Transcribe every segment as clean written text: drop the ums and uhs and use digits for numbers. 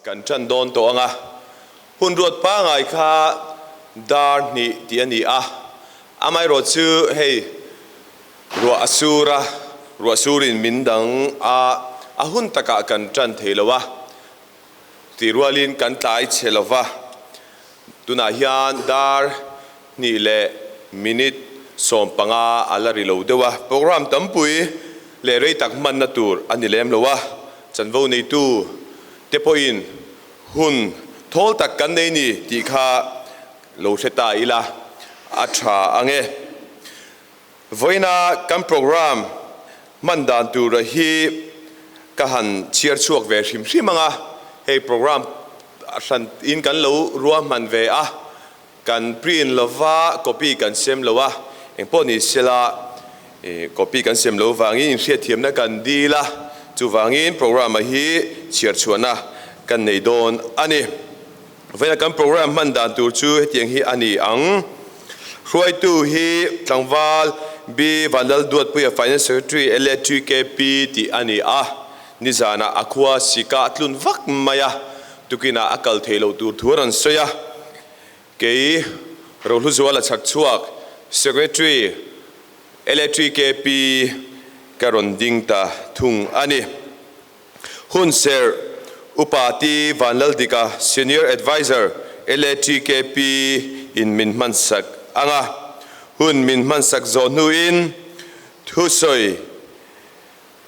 Kan ṭan dawn tawh ang a, hun ruat pangai kha dar hnih tih a ni a, amaherawh chu hei ruah a sur a, ruah surin min dang a, a hun takah kan ṭan thei lo a, tih rualin kan tlai chhe lo va, tunah hian dar hnih leh minute 15 a la ri lo deuh a, programme tampui leh rei tak hmanna tur a ni lem lo a, chanvo neitu te pawhin hun thawl tak kan nei ni tih kha lo hre ta ila a tha ang e. Vawiina kan programme hman dan tura hi ka han chhiar chhuak ve hrim hrim ang a, hei programme hran in kan lo ruahman ve a, kan print lova copy kan sem lo a, engpawh ni sela copy kan sem lo vangin inhriatthiamna kan dil a, chuvangin programme hi chhiar chhuahna kan nei dawn a ni. Vawiina kan programme hman dan tur chu hetiang hi a ni ang. Hruaitu hi tlangval B Vanlalduatpuia Finance Secretary LATKP tih a ni a. Nizanah a khua sika a tlun vak mai a, tukinah a kal theih loh tur thu a rawn sawi a. Kei Rohluzuala chhakchhuak Secretary LATKP ka rawn ding ta thung a ni. Hunserh Upa T Vanlaldika, Senior Adviser, LATKP in min hmansak ang a. Hun min hmansak zawh hnuin thusawi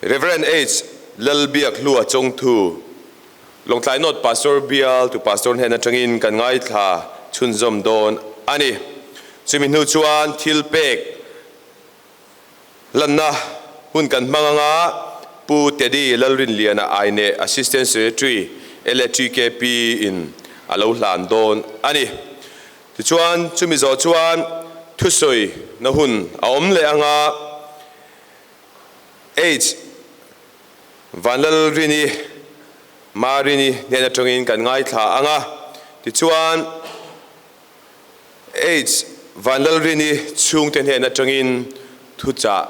Rev. H Lalbiakhlua Chawngthu, Lawngtlai North Pastor Bial tu Pastor hnen atangin kan ngaithla chhunzawm dawn a ni. Chumi hnu chuan thilpek Lanna hun kan hmang anga Pu Teddy Lalrinliana Aine Assistant Secretary LATKP in a lo hlan dawn a ni. Tichuan chumi zawh chuan thusawi na hun a awm leh anga H Vanlalrini Marini hnen atangin kan ngaithla anga tichuan Aids Vanlalrini chhungte hnen atangin thuchah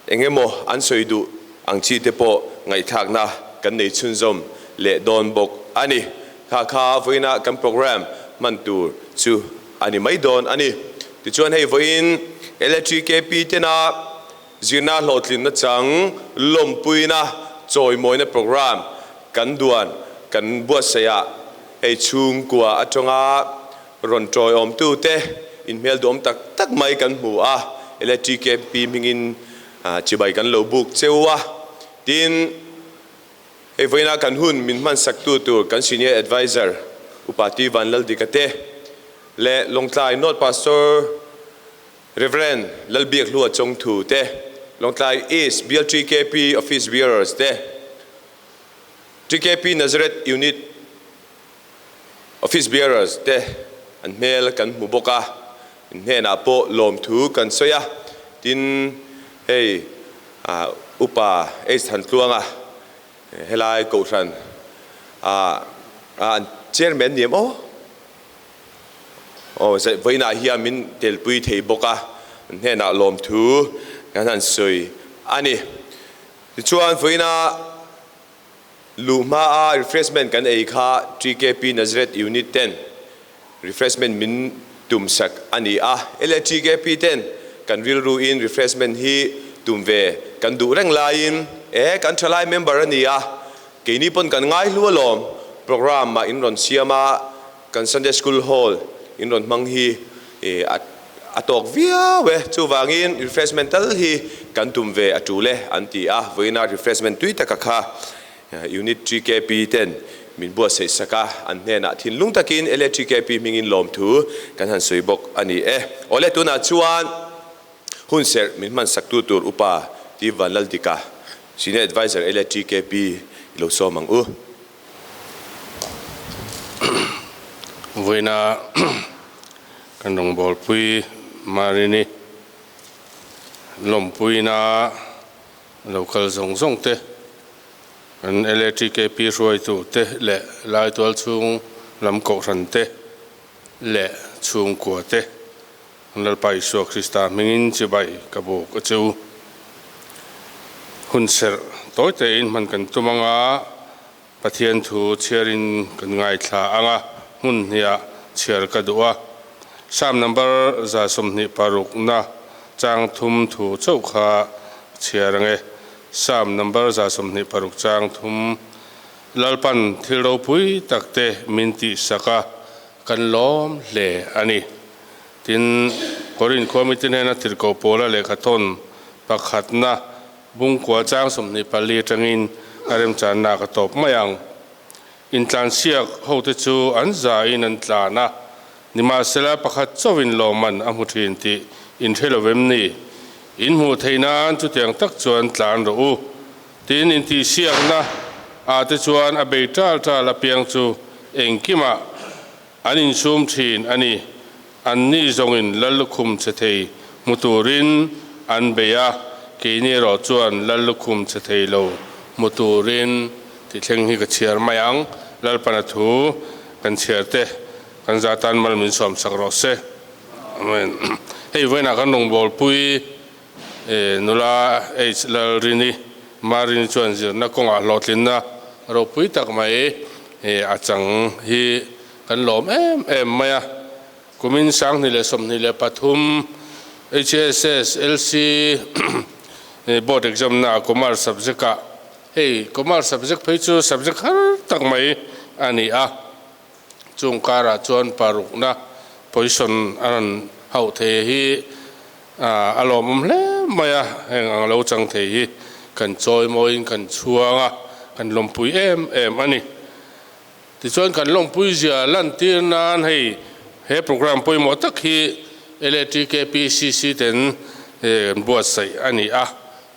eng emaw an sawi duh ang chi te pawh ngaihthlakna kan nei chhunzawm leh dawn bawk a ni. Kha kha vawiina kan programme hman tur chu a ni mai dawn a ni. Tichuan hei vawiin LATKP tena zirna hlawhtlinna chang lawmpuina chawimawina programme kan duan kan buatsaih ah Hei chhungkua atanga rawn tawiawmtute inhmel duhawm tak tak mai kan hmu a, LATKP hmingin chibai kan lo buk cheu a. Tin, hei vawiina kan hun min hmansaktu tur kan Senior Adviser Upa T Vanlaldika te leh Lawngtlai North Pastor Rev. Lalbiakhlua Chawngthu te, Lawngtlai East Bial TKP Office Bearers te, TKP Nazareth Unit Office Bearers te an hmel kan hmu bawk a, in hnenah pawh lawmthu kan sawi a, tin hei Upa H Thantluanga helai Kohhran ah an Chairman ni em aw? Aw vawiinah hian min telpui thei bawk a, an hnenah lawmthu kan han sawi a ni. Tichuan vawiina luh hmaa refreshment kan ei kha TKP Nazareth Unit ten refreshment min tum sak a ni a. Ele TKP ten kan rilru in refreshment hi tum ve kan duh reng laiin e kan thalai member a ni a, keini pawn kan ngai hlu alawm programme ah in rawn siam a, Kan Sunday School Hall in rawn hmang hi a tawk viau e, chuvangin refreshment tal hi kan tum ve a tul e an ti a, vawiina refreshment tui taka kha Unit TKP ten min buatsaih sak a, an hnenah thinlung takin LATKP hmingin lawmthu kan han sawi bawk a ni e. Awle tunah chuan hun serh min hman saktu tur Upa T Vanlaldika, Senior Adviser LATKP i lo sawm ang u. Vawiina kan rawngbawlpui Marini lawmpuina lo kal zawng zawng te, kan LATKP hruaitu te leh Laitual chhung lam kohhran te leh chhungkua te Kan Lalpa Isua Krista hmingin chibai ka buk a che u. Hun serh tawi tein hman kan tum anga Pathian thu chhiarin kan ngaithla ang a, hmun hniah chhiar ka duh a. Psalm number 126 na chang thum thu chauh kha chhiar ang e. Psalm number 126 chang thum, Lalpan thil ropui takte min tihsak a, kan lawm hle a ni. Tin, Korin khua mite hnena tirhkoh pawla lehkha thawn pakhatna Bungkua chang 24 atangin a remchanna ka tawp mai ang. Intlansiak hote chu an zain an tlan a, nimahsela pakhat chauhin lawmman a hmu thin tih in hre lo vem ni? In hmuh theih nan chutiang tak chuan tlan rawh u. Tin, intihsiakna ah te chuan a bei tal tal apiang chu engkimah An insum thin a ni. Anni zawngin Lal lukhum che thei hmu turin an bei a, keini erawh chuan Lal lukhum che thei lo hmu turin tih thleng hi ka chhiar mai ang. Lalpana thu kan chhiar te kan za tan mal min sawmsak rawh se. Amen. Hei vawiinah kan rawngbawlpui nula H Lalrini Marini chuan zirna kawngah hlawhtlinna ropui tak mai a chang hi kan lawm em em mai a. Kumin 2023 HSS LC Board Exam na Commerce subject ah hei Commerce subject phei chu subject har tak mai a ni a. Chung karah chuan parukna position a rawn hauh thei hi a lawmawm hle mai a, heng ang lo chang thei hi kan chawi mawiin kan chhuang a, kan lawmpui em em a ni. Tichuan kan lawmpui zia lantir nan hei he program pawimawh tak hi LATKPCC ten kan buatsaih a ni a,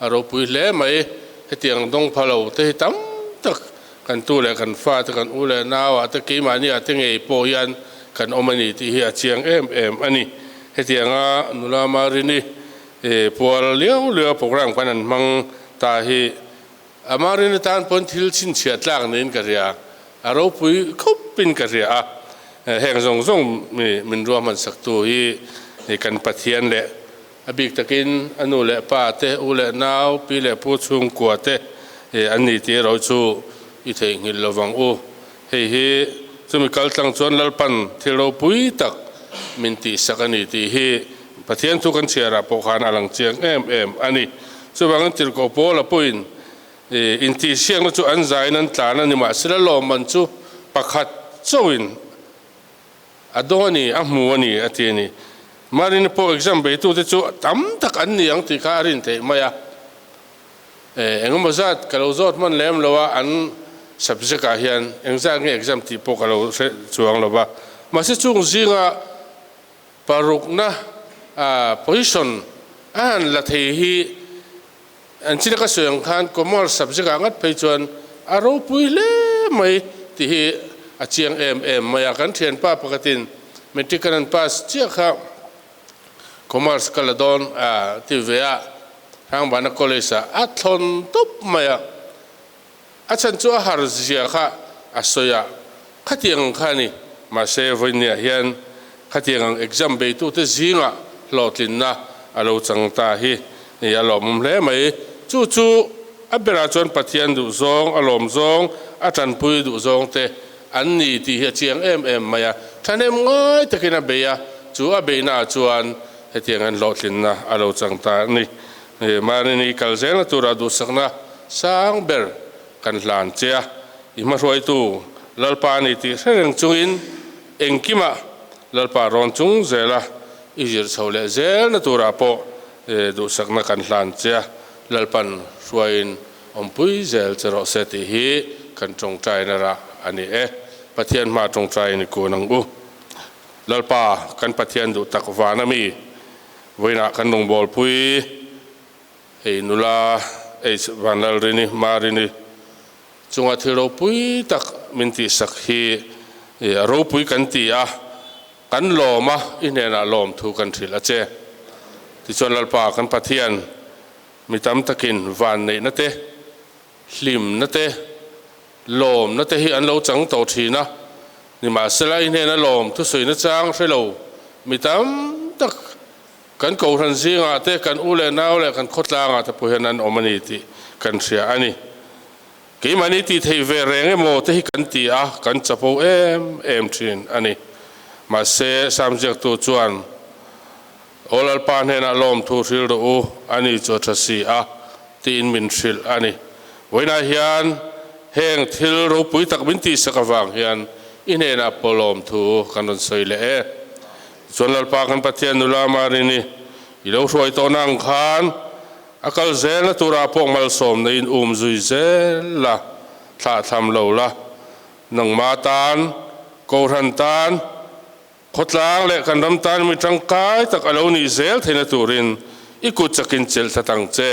a ropui hle mai. Hetiang dawng pha lo te hi tam tak Kan tu leh kan fa te, kan u leh nau ah te, keimahni ah te ngei pawh hian kan awm a ni tih hi a chiang em em a ni. Hetianga nula Marini pual liau liau program kan han hmang ta hi a Marini tan pawn thil chhinchhiah tlak niin ka hria, a ropui khup in ka hria a. Heng zawng zawng min ruahman sak tu hi kan Pathian leh A bik takin a nu leh pa te, u leh nau, pi leh pu chhungkua te an ni tih erawh chu i theihnghilh lo vang u. Hei hi chumi kal tlang chuan Lalpan thil ropui tak min tihsak a ni tih hi Pathian thu kan chhiarah pawh khan a lang chiang em em a ni. Chuvangin tirhkoh Paula pawhin intihsiakna chu an zaiin an tlan a ni mahsela lawmman chu pakhat chauhin A dawng a ni, a hmu a ni, a ti a ni. Marina pawh exam beitute chu tam tak an ni ang tih kha a rin theih mai a. Engemaw zat ka lo zawt hman lem lo a, an subject ah hian engzat nge exam tih pawh ka lo hre chuang lo va. Mahse chung zinga parukna position a han la thei hi An china ka sawi ang khan Commerce subject ah ngat phei chuan a ropui hle mai tih hi a chiang em em mai a. Kan thianpa pakhatin Matric kan han pass chiah kha Commerce ka la dawn a ti ve a, Hrangbana College ah a thlawn tawp mai a. A chhan chu a har zia kha a sawi a, khatiang ang kha a ni. Mahse vawinia hian khatiang ang exam beitute zingah hlawhtlinna a lo chang ta hi a lawmawm hle mai. Chu chu a berah chuan Pathian duhzawng, a lawmzawng, a tanpui duhzawng te an ni tih hi a chiang em em mai a. Thahnem ngai takin a bei a, chu a beihnaah chuan hetiang an hlawhtlinna a lo chang ta a ni. Mahni ni kal zelna tura duhsakna sang ber kan hlan che a, i hmahruaitu Lalpa a ni tih hre reng chungin engkimah Lalpa rawn chung zela i zir chho leh zelna turah pawh duhsakna kan hlan che a, Lalpan hruaiin awmpui zel che rawh se tih hi kan tawngtaina rah a ni e. Pathian hma tawngtaiin i kun ang u. Lalpa kan Pathian duh tak van a mi. Vawiinah kan rawngbawlpui hei nula H Vanlalrini Marini chunga thil ropui tak min tihsak hi a ropui kan ti a, kan lawm a, i hnenah lawm thu kan hrilh a che. Tichuan Lalpa kan Pathian mi tam takin vanneihna te, hlimna te, lawmna te hi an lo chang tawh thin a, nimahsela i hnena lawm thusawi nachang hre lo mi tam tak kan kohhran zingah te, kan u leh nau leh kan khawtlangah te pawh hian an awm a ni tih kan hria a ni. Keimahni tih theih ve reng emaw te hi kan ti a, kan chapo em em thin a ni. Mahse, Sam ziaktu chuan, Aw Lalpa hnenah lawmthu hril rawh u, a ni chu a tha si a, tiin min hrilh a ni. Vawiinah hian heng thil ropui tak min tihsak avang hian i hnenah pawh lawmthu kan rawn sawi leh e. Tichuan Lalpa kan Pathian nula Marini i lo hruai tawhna ang khan a kal zelna turah pawh malsawmna in um zui zel la, thlahthlam lo la, nangma tan, Kohhran tan, Khawtlang leh kan ram tan mi tangkai tak a lo nih zel theihna turin i kut chakin chelh thla tang che.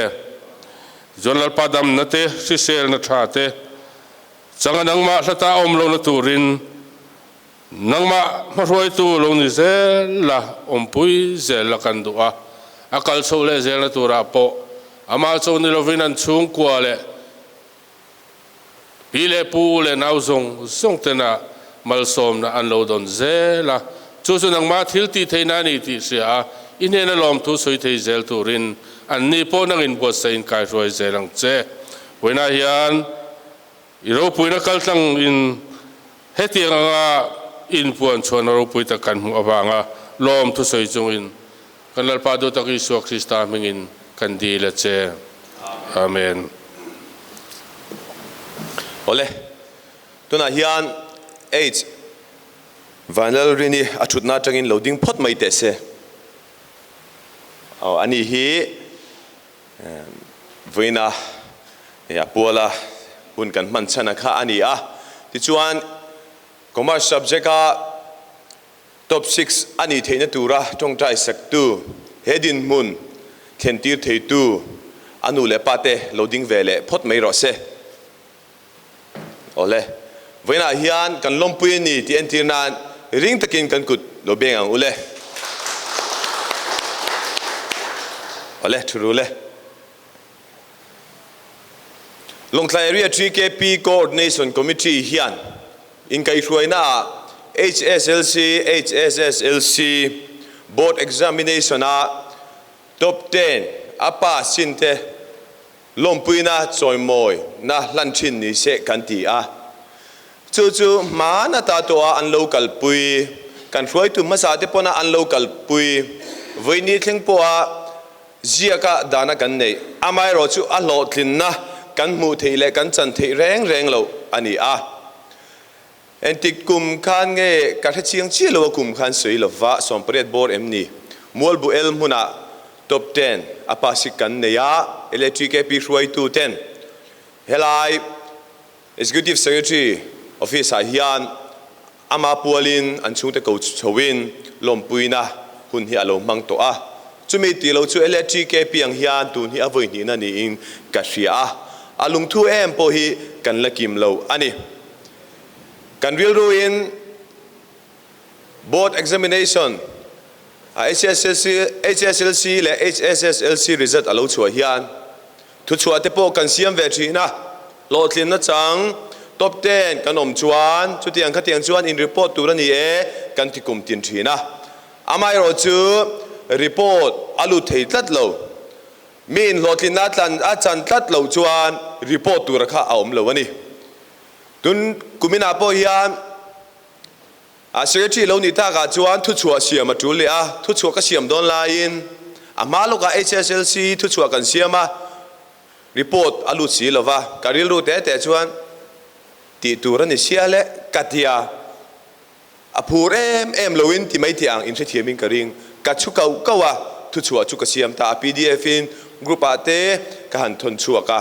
Tichuan Lalpa damna te, hriselna tha te, changa nangmah hlata a awm lohna turin nangmah hmahruaitu lo ni zel la, awmpui zel la kan duh a, a kal chhoh leh zelna turah pawh amah cho ni lovin an chhungkua leh Pi leh pu leh nau zawng zawng tena malsawmna an lo dawn zel a, chu chu nangmah thil tih theihna a ni tih hria a, i hnena lawmthu sawi thei zel turin anni pawh nangin buatsaih in kaihruai zel ang che. Vawiinah hian i ropuina kaltlang in hetiang anga inpuan chhuahna ropui tak kan hmuh avanga lawmthu sawi chungin Kan Lalpa duhtak Isua Krista hmingin kan dil a che. Amen. Awle, tunah hian H. Vanlalrini a thutna atangin lo ding phawt mai teh se. Aw, ani hi vawiina a puala hun kan hman chhan a kha a ni a. Tichuan, Commerce subject-a Top six a nih theihna tura tawngtai saktu, he dinhmun thlentir theitu a nu leh pa te lo ding ve leh phawt mai rawh se. Awle, vawiinah hian kan lawmpui a ni tih entir nan ring takin kan kut lo beng ang ule. Awle, thu ru le. Lawngtlai Area TKP Coordination Committee hian inkaihhruainaah HSLC, HSSLC Board Examination-a Top Ten a pass chin te lawmpuina chawimawina hlan thin ni se kan ti a. Chu chu hman ata tawha an lo kalpui, kan hruaitu hmasa te pawna an lo kalpui vawiini thleng pawha Ziaka dana kan neih, amaherawh chu a hlawhtlinna kan hmuh theih leh kan chan theih reng reng loh a ni a. Engtik kum khan nge ka hre chiang chiah lo a kum khan sawi lova 18 bawr em ni? Mualbu el hmunah top ten a pasik kan nei a, LATKP hruaitu ten helai Executive Secretary Office ah hian ama pualin an chhungte ko chhoin lawmpuina hun hi a lo hmang tawh a. Chumi tih lo chu LATKP ang hian tun hi a vawi hnihna niin ka hria a, a lungthu em pawh hi kan la kim lo a ni. Kan rilruin Board Examination a HSLC leh HSSLC result a lo chhuah hian Thuchhuah te pawh kan siam ve thin a, hlawhtlinna chang top ten kan awm chuan chutiang khatiang chuan in report tur a ni e kan ti kum tin thin a. Amaherawh chu report a lut thei tlat lo. Mi in hlawhtlinna a chan tlat loh chuan report tura kha a awm lo a ni. Tun kuminah pawh hian A secretary lo nih takah chuan thuchhuah siam a tul leh a, thuchhuah ka siam dawn laiin a hma lawkah HSLC thuchhuah kan siam a, report a lut si lova, ka rilru te te chuan tih tur a ni sia le ka ti a, a phur em em loin ti mai tih ang inhrethiamin ka ring, ka chhu kauh kauh a, thuchhuah chu ka siam ta a, pdf in group ah te ka han thawn chhuak a,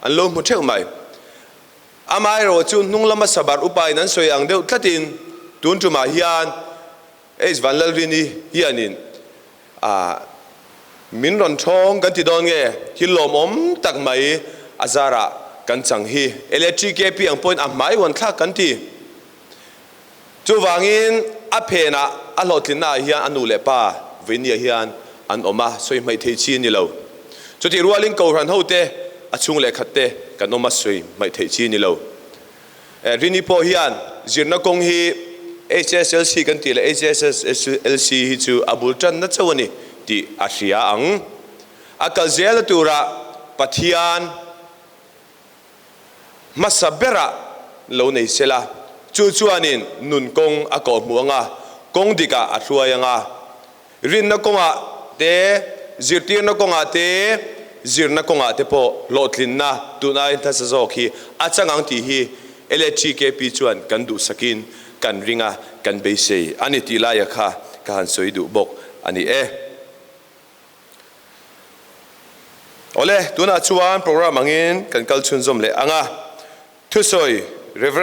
an lo hmu theuh mai. Amaherawh chu hnung lama sabar upain an sawi ang deuh tlatin tun tumah hian H Vanlalrini hianin ah min rawn thawng kan ti dawn nge thil lawmawm tak mai a zarah kan chang hi LATKP ang pawhin a hmai huan thlak kan ti. Chuvangin a phenah a hlawhtlinna ah hian a nu leh pa Veinia hian an awm a, sawi hmaih thei chi a ni lo. Chutih rualin Kohhran hote a chhung leh khat te kan awm a, sawi hmaih theih chi a ni lo. Rini pawh hian zirna kawng hi HSLC kan tih leh HSSLC hi chu a bul tanna chauh a ni tih a hria ang. A kal zela turah Pathian. hmasa berah lo nei sela, chu chuanin nun kawng a kawhhmuh ang a, kawng dikah a hruai ang a. Rinna kawngah te, zirtirna kawngah te, zirna kawngah te pawh hlawhtlinna tun aiin nasa zawk hi a chang ang tih hi LATKP chuan kan duhsakin kan ring a, kan beisei a ni tih laia kha ka han sawi duh bawk a ni e. Awle, tunah chuan program angin kan kal chhunzawm leh ang a. Thusawi, Rev.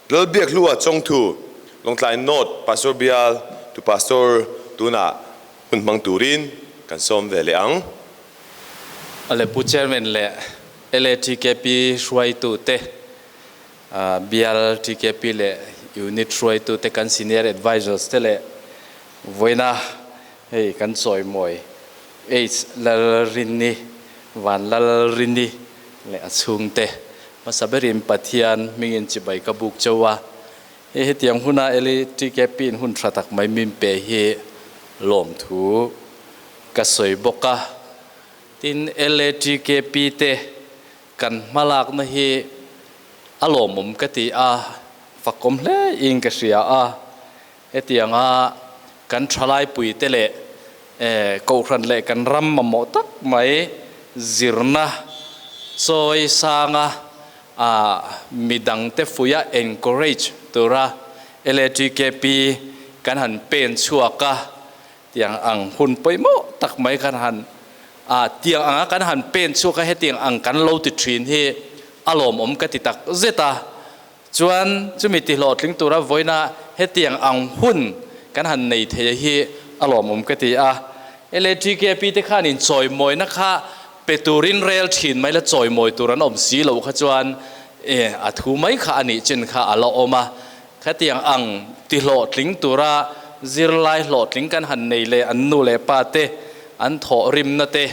Lalbiakhlua Chawngthu, Lawngtlai North Pastor Bial tu Pastor tunah hun hmang turin kan sawm ve leh ang. Awle, Pu Chairman leh LATKP hruaitute, Bial TKP leh Unit hruaitute, kan Senior Advisors te leh vawiina hei kan chawimawi H Lalrini, Van Lalrini leh a chhungte hmasa berin Pathian hmingin chibai ka buk cheu a. Hei hetiang huna LTKP in hun tha tak mai min pe hi lawmthu ka sawi bawk a. Tin, LATKP te kan hmalakna hi a lawmawm ka ti a, fakawm hle in ka hria a. Hetianga kan thalaipui te leh Kohhran leh kan ram mamawh tak mai zirna chawi sanga midangte fuia encourage tura LATKP kan han pen chhuak a, tiang ang hun pawimawh tak mai kan han tiang anga kan han pen chhuak a, hetiang ang kan lo ti thin hi a lawmawm ka ti tak zet a. Chuan chumi tihlawhtling tura vawiina hetiang ang hun kan han nei thei hi a lawmawm ka ti a. LATKP te khan in chawimawina kha pe turin rel thin mai la chawimawi tur an awm si loh kha chuan e a thu mai kha a nih chin kha a la awm a. Khatiang ang tihlawhtling tura zirlai hlawhtling kan han nei leh an nu leh pa te an thawhrimna te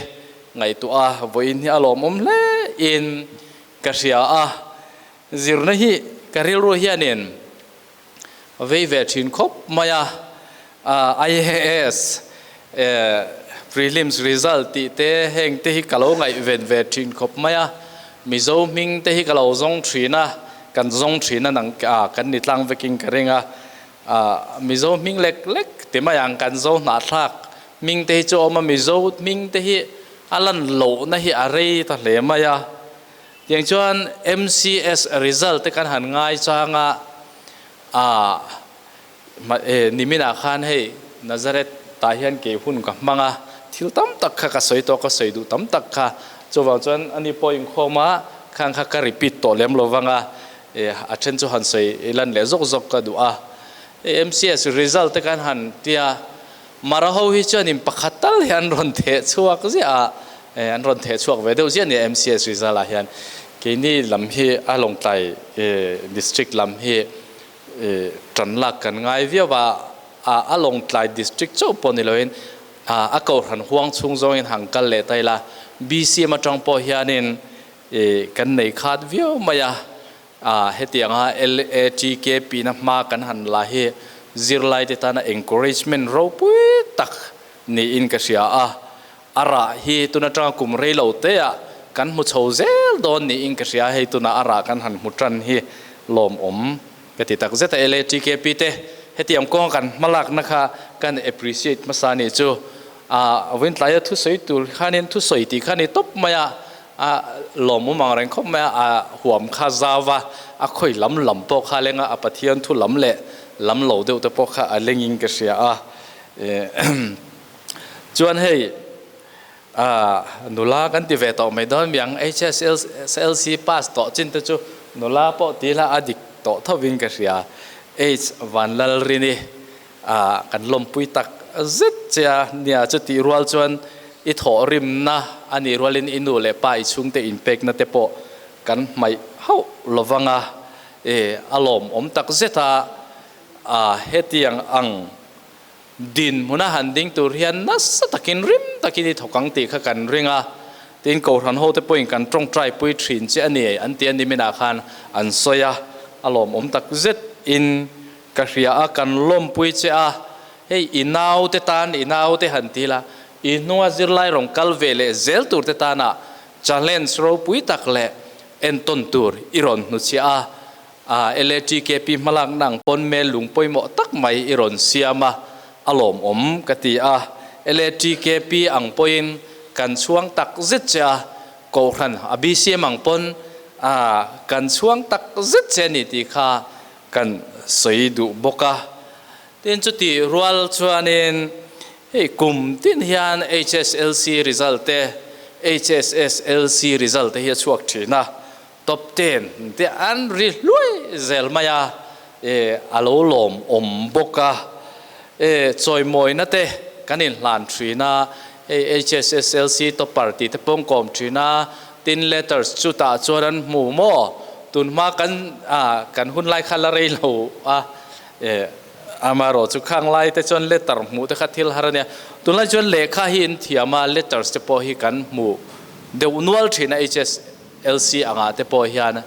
ngaihtuah a vawiin hi a lawmawm hle in ka hria a. Zirna hi ka rilru hianin vei ve thin khawp mai a, IAS prelims result tih te heng te hi ka lo ngaihven ve thin khawp mai a, Mizo hming te hi ka lo zawng thin a, kan zawng thin a nang kan ni tlang vekin ka ring a, Mizo hming lek lek ti mai ang kan zo hnahthlak hming te hi chu a awm a, Mizo hming te hi a lan lohna hi a rei ta hle mai a. Tiang chuan MCS result te kan han ngai chang a, ah niminah khan hei Nazareth tah hian kei hun ka hmang a, thil tam tak kha ka sawi tawh, ka sawi duh tam tak kha, chuvang chuan ani pawh inkhawm a, khang kha ka repeat tawh lem lo vang a, a then chu han sawi lan leh zawk zawk ka duh a. Hei MCS result te kan han tia, Mara ho hi chuan in pakhat tal hi an rawn theh chhuak ziah a, an rawn theh chhuak ve deuh ziah a ni MCS result ah hian. Keini lam hi a Lawngtlai district lam hi tan lak kan ngai viau a, a Lawngtlai district chauh pawh ni loin a kohhran huang chhung zawngin han kal leh ta ila BCM atang pawh hianin kan nei khat viau mai a. Hetianga LATKP na hma kan han la hi zirlaite tana encouragement ropui tak niin ka hria a, a rah hi tun atanga kum rei lo teah kan hmu chho zel dawn niin ka hria a, hei tunah a rah kan han hmu tan hi lawmawm ka ti tak zet a. LATKP te hetiang kawnga kan hmalakna kha kan appreciate hmasa nih chu a vawintlaia thusawi tur khanin thusawi tih kha ni tawp mai a, A lawmawm ang reng khawp mai a, a huam kha zau va, a khawi lam lam pawh kha a leng a, a Pathian thu lam leh lam lo deuh te pawh kha a lengin ka hria a. Chuan hei nula kan ti ve tawh mai dawn miang HSLC pass tawh chin te chu nula pawh ti ila a dik tawh thovin ka hria. H Vanlalrini Kan lawmpui tak zet che a, nia chutih rual chuan i thawhrimna a nih rualin i nu leh pa i chhungte inpekna te pawh kan hmaih hauh lovang a, e a lawmawm tak zet a, a hetiang ang dinhmuna han ding tur hian nasa takin rim takin i thawk ang tih kha kan ring a, tin Kohhran hote pawhin kan tawngtai pui thin che a ni an ti a niminah khan an sawi a, a lawmawm tak zet in Ka hria a, kan lawmpui che a, hei i naute tan i naute han ti la, i hnunga zirlai rawn kal ve leh zel tur te tana challenge ropui tak leh Entawn tur i rawn hnuchhiah a, a LATKP hmalakna ang pawn mel lung pawimawh tak mai i rawn siam a, a lawmawm ka ti a. LATKP ang pawhin kan chhuang tak zet che a, Kohhran a BCM ang pawn a kan chhuang tak zet che a ni tih kha kan sawi duh bawk a. Tin chutih rual chuanin hei kum tin hian HSLC result te HSSLC result te hi a chhuak thin a, top ten te an ri hluai zel mai a, e a lo lawm awm bawk a, e chawimawina te kan inhlan thin a, hei HSSLC topper tih te pawh an kawm thin a, tin letters chutah chuan an hmu maw tunhma kan kan hun lai kha la rei lo a. E, amarawh chu khang lai te chuan letter hmuh te kha thil har a nia. Tunlai chuan lehkha hi in thiam a, letters te pawh hi kan hmu deuh nual thin a HSLC angah te pawh hian.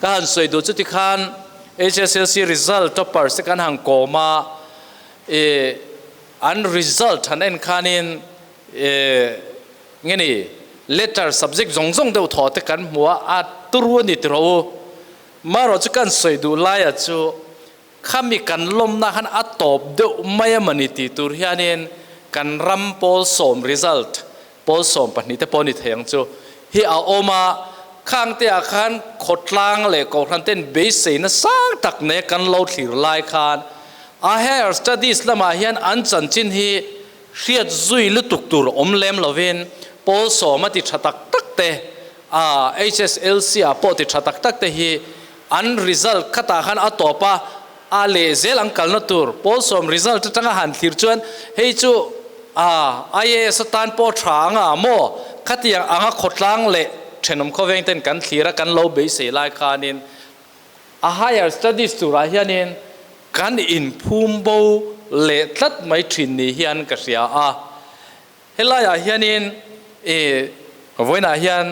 Ka han sawi duh chu tikhan HSLC result toppers te kan han kawm a, e, an result han en khanin e, nge ni letter subject zawng zawng deuh thaw te kan hmu a, a turu a ni tiraw u. Marawh chu kan sawi duh laia chu khami kan lawmna khan a tawp deuh mai a mawni tih tur hianin kan ram pawl sawm result pawl 12 te pawh ni thei ang chu hi a awm a, khang te ah khan khawtlang leh kohhran ten beiseina sang tak nei kan lo thlir lai khan a higher studies lamah hian an chanchin hi hriat zui lutuk tur awm lem lovin pawl sawm a ti tha tak tak te A HSLC ah pawh ti tha tak tak te hi an result khatah khan a tawp a, a leh zel ang kalna tur pawl sawm result atanga han thlir chuan hei chu a IAS atan pawh tha anga maw khatiang anga khawtlang leh thenawm khawveng ten kan thlir a kan lo beisei lai khanin a higher studies turah hianin kan inphum bo leh tlat mai thin ni hian ka hria a. Helaiah hianin i vawiinah hian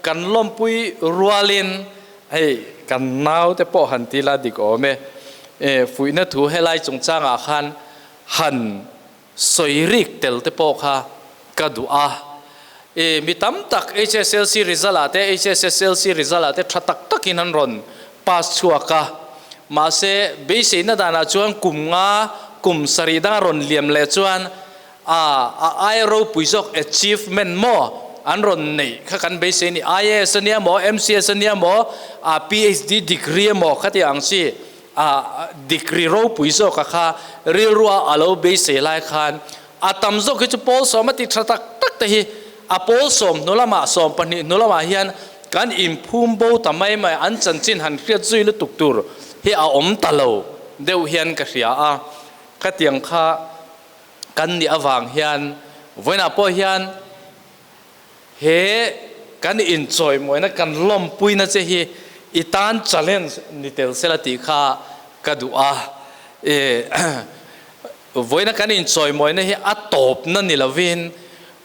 kan lawmpui rualin hei kan naute pawh han ti la dik awm e, i fuihna thu helai chungchangah khan han sawi rik tel te pawh kha ka duh a. I mi tam tak HSLC result ah te HSSLC result ah te tha tak takin an rawn pass chhuak a, mahse beiseina danah chuan kum nga kum sarih danga rawn liam leh chuan A a aia ropui zawk achievement maw an rawn neih kha kan beisei a ni. IAS a nia maw, MCS a nia maw, a PhD degree a maw khati ang chi a degree ropui zawk a kha rilrua a lo beisei lai khan a tam zawk hi chu pawl sawm a ti tha tak tak te hi a pawl sawm hnu lamah 12 hnu lamah hian kan inphum bo ta mai mai an chanchin han hriat zui lutuk tur hi a awm ta lo deuh hian ka hria a. Khatiang kha kan nih avang hian vawiinah pawh hian he kan inchawimawina kan lawmpuina che hi i tan challenge ni tel sela tih kha ka duh a. E vawiina kan inchawimawina hi a tawpna ni lovin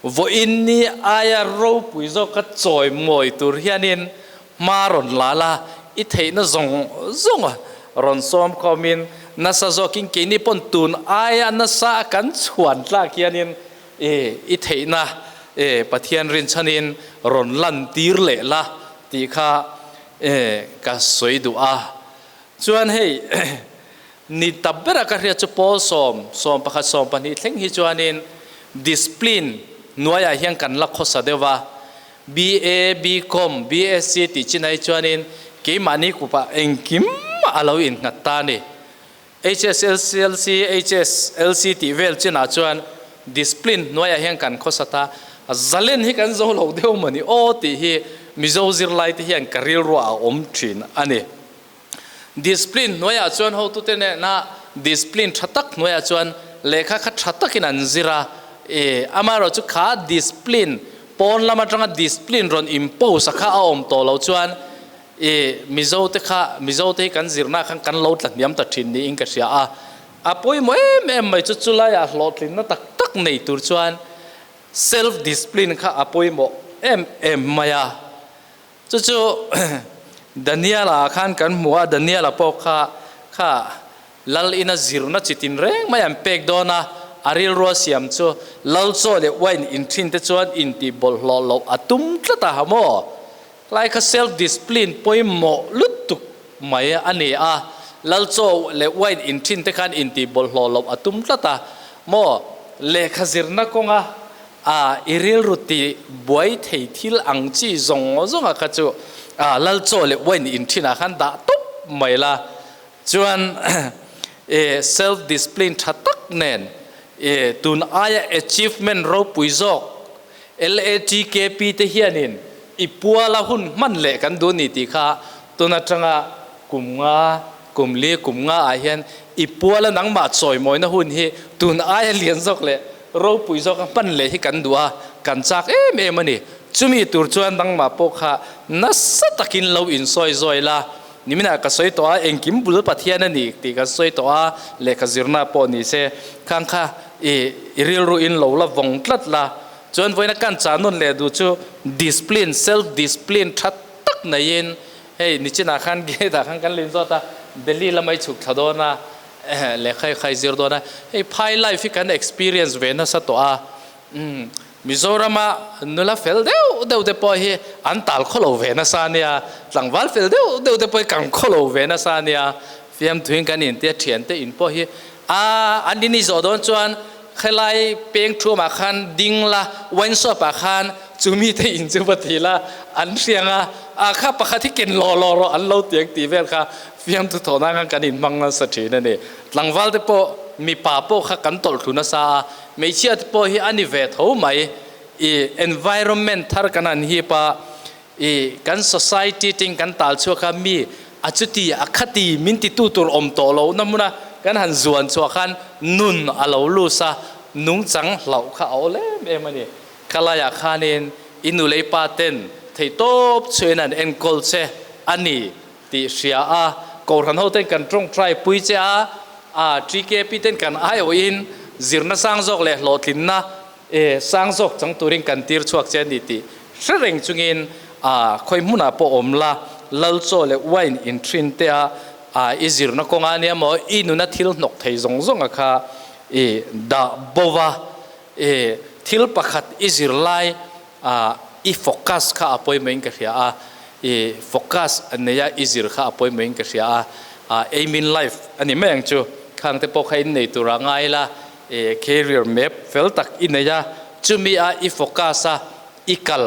vawiin ni aia ropui zawka chawimawi tur hianin Hma rawn la la, i theihna zawng zawng rawn sawm khawmin nasa zawkin keini pawn tun aia nasa a kan chhuan tlak hianin i theihna Pathian rinchhanin rawn lan tir leh la tih kha ka sawi duh a. Chuan hei ni ta bera ka hriat chu pawl sawm, 11, 12 thleng hi chuanin discipline hnuaiah hian kan la khawsa deuh va, BA, BCom, BSc tih chin ai chuanin keimahni kupah engkim a lo innghat ta a ni. HSLC, HSLC tih vel chinah chuan discipline hnuaiah hian kan khawsa ta, zalen hi kan zo lo deuh maw ni aw tih hi Mizo zirlaite hian ka rilruah a awm thin a ni. Discipline hnuaiah chuan hotute nena discipline tha tak hnuaiah chuan lehkha kha tha takin an zir a, e, amaherawhchu kha discipline pawn lam atanga discipline rawn impose a kha a awm tawh loh chuan e, Mizo te kha Mizo te hi kan zirna khan kan lo tla hniam ta thin niin ka hria a, a pawimawh em em mai chu chulaiah hlawhtlinna tak tak nei tur chuan self discipline kha a pawimawh em em mai a. Chu chu Daniela khan kan hmu a, Daniela pawh kha kha lal ina zirna chi tin reng mai an pek dawn a, a rilrua siam chu lal chaw leh wine in thin te chuan intih bawlhhlawh loh a tum tlat a ha maw? Lai kha self discipline pawimawh lutuk mai a ni a, lal chaw leh wine in thin te khan intih bawlhhlawh loh a tum tlat a, maw lehkha zirna kawnga a i rilru ti buai thei thil ang chi zawng zawnga kha chu a lal chaw leh wine in thin ah khan dah tawp mai la, chuan e self discipline tha tak nen e tun aia achievement ropui zawk LATKP te hianin i puala hun hman leh kan duh ni tih kha tun atanga kum nga, kum li, kum nga ah hian i puala nangmah chawimawina hun hi tun aia lian zawk leh ropui zawka hman leh hi kan duh a, kan chak em em a ni. Chumi tur chuan nangmah pawh kha nasa takin lo insawi zawi la, niminah ka sawi tawh a, engkim bul Pathian a ni tih kan sawi tawh a, lehkha zirna pawh ni se khang kha I i rilru in lo la vawng tlat la, chuan vawiina kan chah nawn leh duh chu discipline, self discipline tha tak neiin hei nichinah khan gate ah khan kan lin zawt a, Delhi lama i chhuk thla dawn a, lehkha i khai zir dawn a, hei phai life hi kan experience ve nasa tawh a, umm Mizorama nula fel deuh deuh te pawh hi an tal khaw lo ve nasa ania, tlangval fel deuh deuh te pawh hi kan khaw lo ve nasa ania, fiamthuin kan intia thiante in pawh hi A, an in i zawh dawn chuan khelai peng thuamah khan ding la, wine shop ah khan chu mite in chu va ti la, an hriang a, a kha pakhat hi ken law law rawh an lo ti ang tih vel kha fiamthu thawh nan khan kan inhmang nasa thin a ni. Tlangval te pawh mipa pawh kha kan tawlh thlu nasa a, hmeichhia te pawh hi a ni ve tho mai. I environment thar kan han hip a, I kan society ting kan tal chhuak a mi a chuti a khati min ti tu tur awm tawh lo na hmuna kan han zuan chhuah khan nun a lo lus a, nungchang hlauh kha a awl em em a ni. Khalaiah khanin i nu lei pa ten theihtawp chhuain an enkawl che a ni tih hria a, Kohhran ho ten kan tawngtai pui che a, a TKP ten kan aiawhin zirna sang zawk leh hlawhtlinna E, sang zawk chang turin kan tir chhuak che a ni tih hre reng chungin a khawi hmunah pawh awm la, lal chaw leh wine in thin te a, a i zirna kawnga ania maw, i nuna thil hnawk thei zawng zawnga kha i dah bo va, e, thil pakhat i zir lai a i focus kha a pawimawhin ka hria a, i focus neia i zir kha a pawimawhin ka hria a, a aim in life a ni mai ang chu, khang te pawh kha in nei tura ngai la, E career map fel tak i nei a, chumi a i focus a, i kal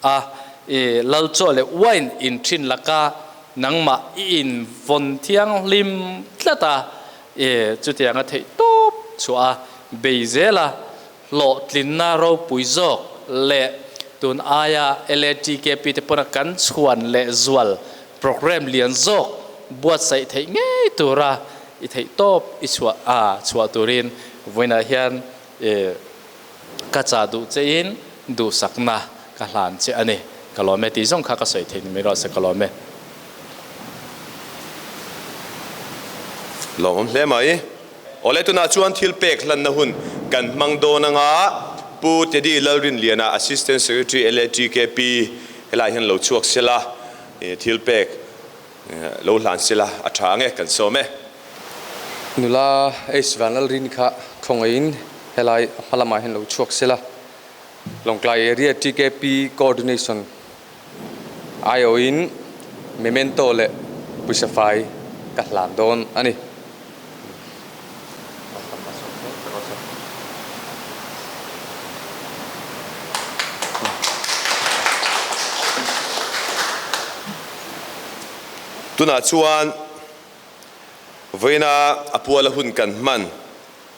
a, e lal chaw leh wine in thin laka nangmah i in vawn thianghlim tlat a, e chutianga theih tawp chhuah a, bei zel a, hlawhtlinna ropui zawk leh tun aia LATKP te pawna kan chhuan leh zual Programme lian zawk buatsaih theih ngei tura i theih tawp i chhuah a chhuah turin vawiinah hian i ka chah duh chein duhsakna ka hlan che a ni. Ka lawm e tih zawng kha ka sawi theih ni mai rawh se ka lawm e. Lawmawm hle mai. Awle tunah chuan thil pek hlanna hun kan hmang dawn anga Pu Teddy Lalrinliana Assistant Secretary LATKP helaiah hian lo chhuak sela. Thil pek lo hlan sela a tha ang e, kan sawm e. Nula H Vanlalrin kha khawngaihin helai a hma lamah hian lo chhuak sela. Lawngtlai Area TKP Coordination aiawhin memento leh pawisa fai ka hlan dawn a ni. Tunah chuan vawiina a puala hun kan hman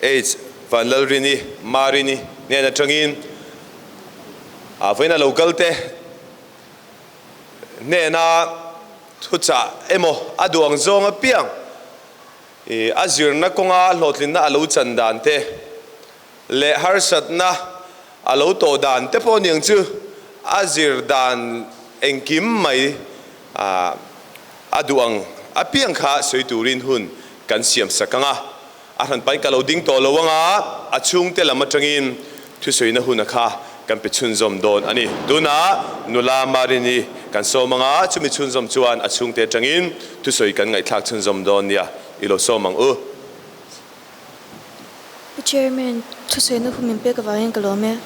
H Vanlalrini, Marini hnen atangin vawiina lo kal te hnena thuchah emaw a duh ang zawng apiang I a zirna kawnga hlawhtlinna a lo chan dan te leh harsatna a lo tawh dan te pawh niang chu a zir dan engkim mai a duh ang apiang kha sawi turin hun kan siam sak ang a. A hranpain ka lo ding tawh lo ang a, a chhungte lam atangin thusawina hun a kha kan pe chhunzawm dawn a ni. Tunah nula Marini kan sawm ang a, chumi chhunzawm chuan a chhungte atangin thusawi kan ngaihthlak chhunzawm dawn nia, i lo sawm ang u. Pu Chairman, thusawina hun min pek avangin ka lawm e.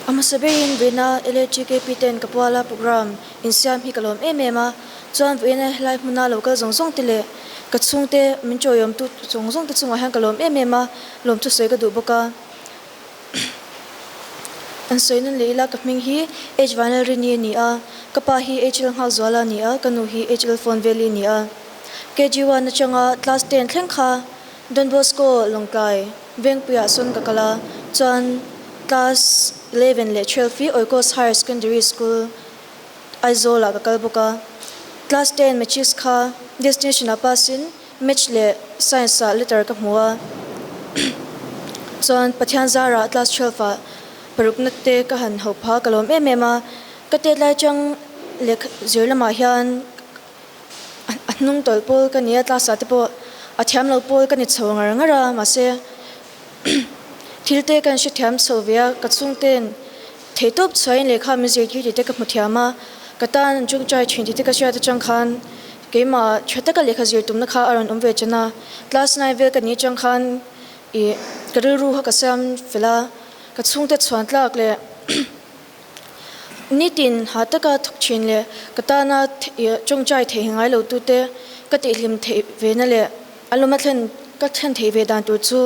A hmasa berin vawiina LATKP ten ka puala programme insiam hi ka lawm em em a, chuan vawiina helai hmuna lo kal zawng zawng te leh ka chhungte min chawiawmtu zawng zawng te chungah hian ka lawm em em a, lawm chu sawi ka duh bawk a. An sawi nan leh ila ka hming hi H Vanlalrini a ni a, ka pa hi HL Nghakzuala a ni a, ka nu hi HL Fawnveli a ni a. KG one atanga class ten thleng kha Don Bosco Lawngtlai Vengpuiah sawn ka kal a, chuan class 11 leh 12 hi Oikos Higher Secondary School Aizawlah ka kal bawk a. Class ten Matrics kha destination ah pass in Maths leh Science ah letter ka hmu a, chuan Pathian zarah class 12 ah parukna te ka han ho pha ka lawm em em a, ka tet lai chang lehkha zir lamah hian a hnung tawlh pawl ka ni a, class ah te pawh a thiam lo pawl ka ni chho ngar ngar a, mahse thil te ka inhrethiam chho ve a, ka chhungten theihtawp chhuahin lehkha min zirtir tih te ka hmu thiam a, ka tan an tawngtai thin tih te ka hriat atang khan keimah tha taka lehkha zir tumna kha a rawn awm ve chen a, class nine vel ka ni atang khan ih ka rilru kha ka siam fel a, ka chhungte chhuan tlak leh Nitin ha taka thawk thin leh ka tana tawngtai thei ngai lo tute ka tihhlim theih ve na leh a lawma thlen ka thlen theih ve dan tur chu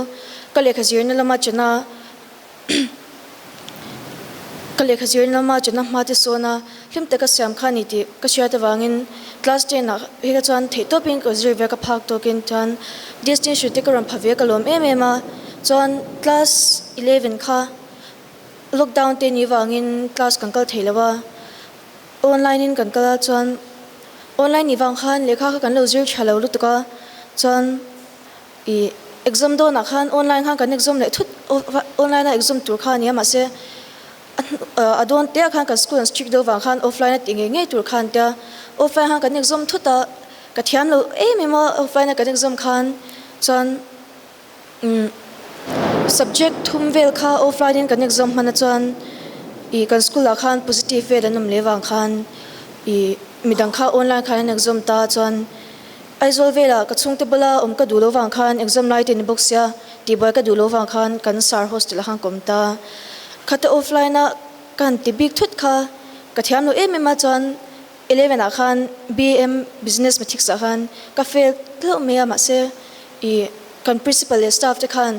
ka lehkha zirna lama chana ka lehkha zirna lama chana hma te sawna hlim taka siam kha a ni tih ka hriat avangin class ten ah hi ka chuan theih tawpin ka zir ve ka phak tawkin chuan distinction te ka rawn pha ve ka lawm em em a chuan class 11 kha Lockdown te ni vangin class kan kal thei lo a, online in kan kal a chuan online nih vang khan lehkha kha kan lo zir tha lo lutuk a, chuan ih exam dawnah khan online khan kan exam leh thut online a exam tur kha a ni a mahse a dawn te ah khan kan school an strict deuh vang khan offline a tih ngei ngei tur kha an tia, offline khan kan exam thut a ka thiam lo em em a offline a kan exam khan chuan. Subject thum vel kha offline in kan exam hman a chuan ih kan school ah khan positive vel an awm leh vang khan ih midang kha online khan an exam ta chuan Aizawl velah ka chhungte bula awm ka duh loh vang khan exam lai te ni bawk sia tihbuai ka duh loh vang khan kan sir hostel ah khan ka awm ta. Khate offline a ka han ti bik thut kha ka thiam lo em em a chuan 11 ah khan BM Business Maths ah khan ka fail hlauh mai a mahse Ih, kan principal leh staff te khan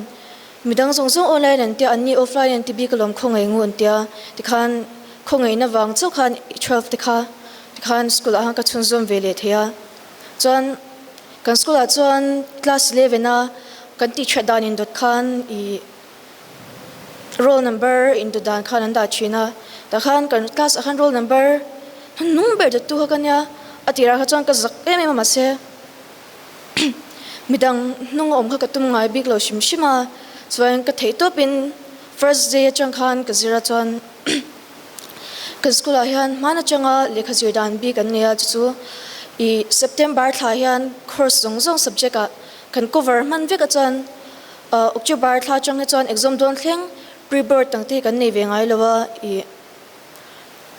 midang zawng zawng online an tia, anni offline an ti bik alawm khawngaih ngu an tia, tikhan khawngaihna vang chauh khan 12 te kha tikhan school ah khan ka chhunzawm ve leh thei a. Chuan kan school ah chuan class 11 a kan tih that dan indawt khan ih roll number indawt dan khan an dah thin a, tah khan kan class ah khan roll number hnung ber dawttu kha ka nia, a tirah kha chuan ka zak em em a mahse Midang hnung a awm kha ka tum ngai bik lo hrim hrim a, chuan ka theih tawpin first day atang khan ka zir a chuan kan school ah hian hman atanga lehkha zir dan bik an nei a chu chu ih September thla hian course zawng zawng subject ah kan cover hman vek a chuan October thla atang hi chuan exam dawn thleng pre board ang te hi kan nei ve ngai lo a ih.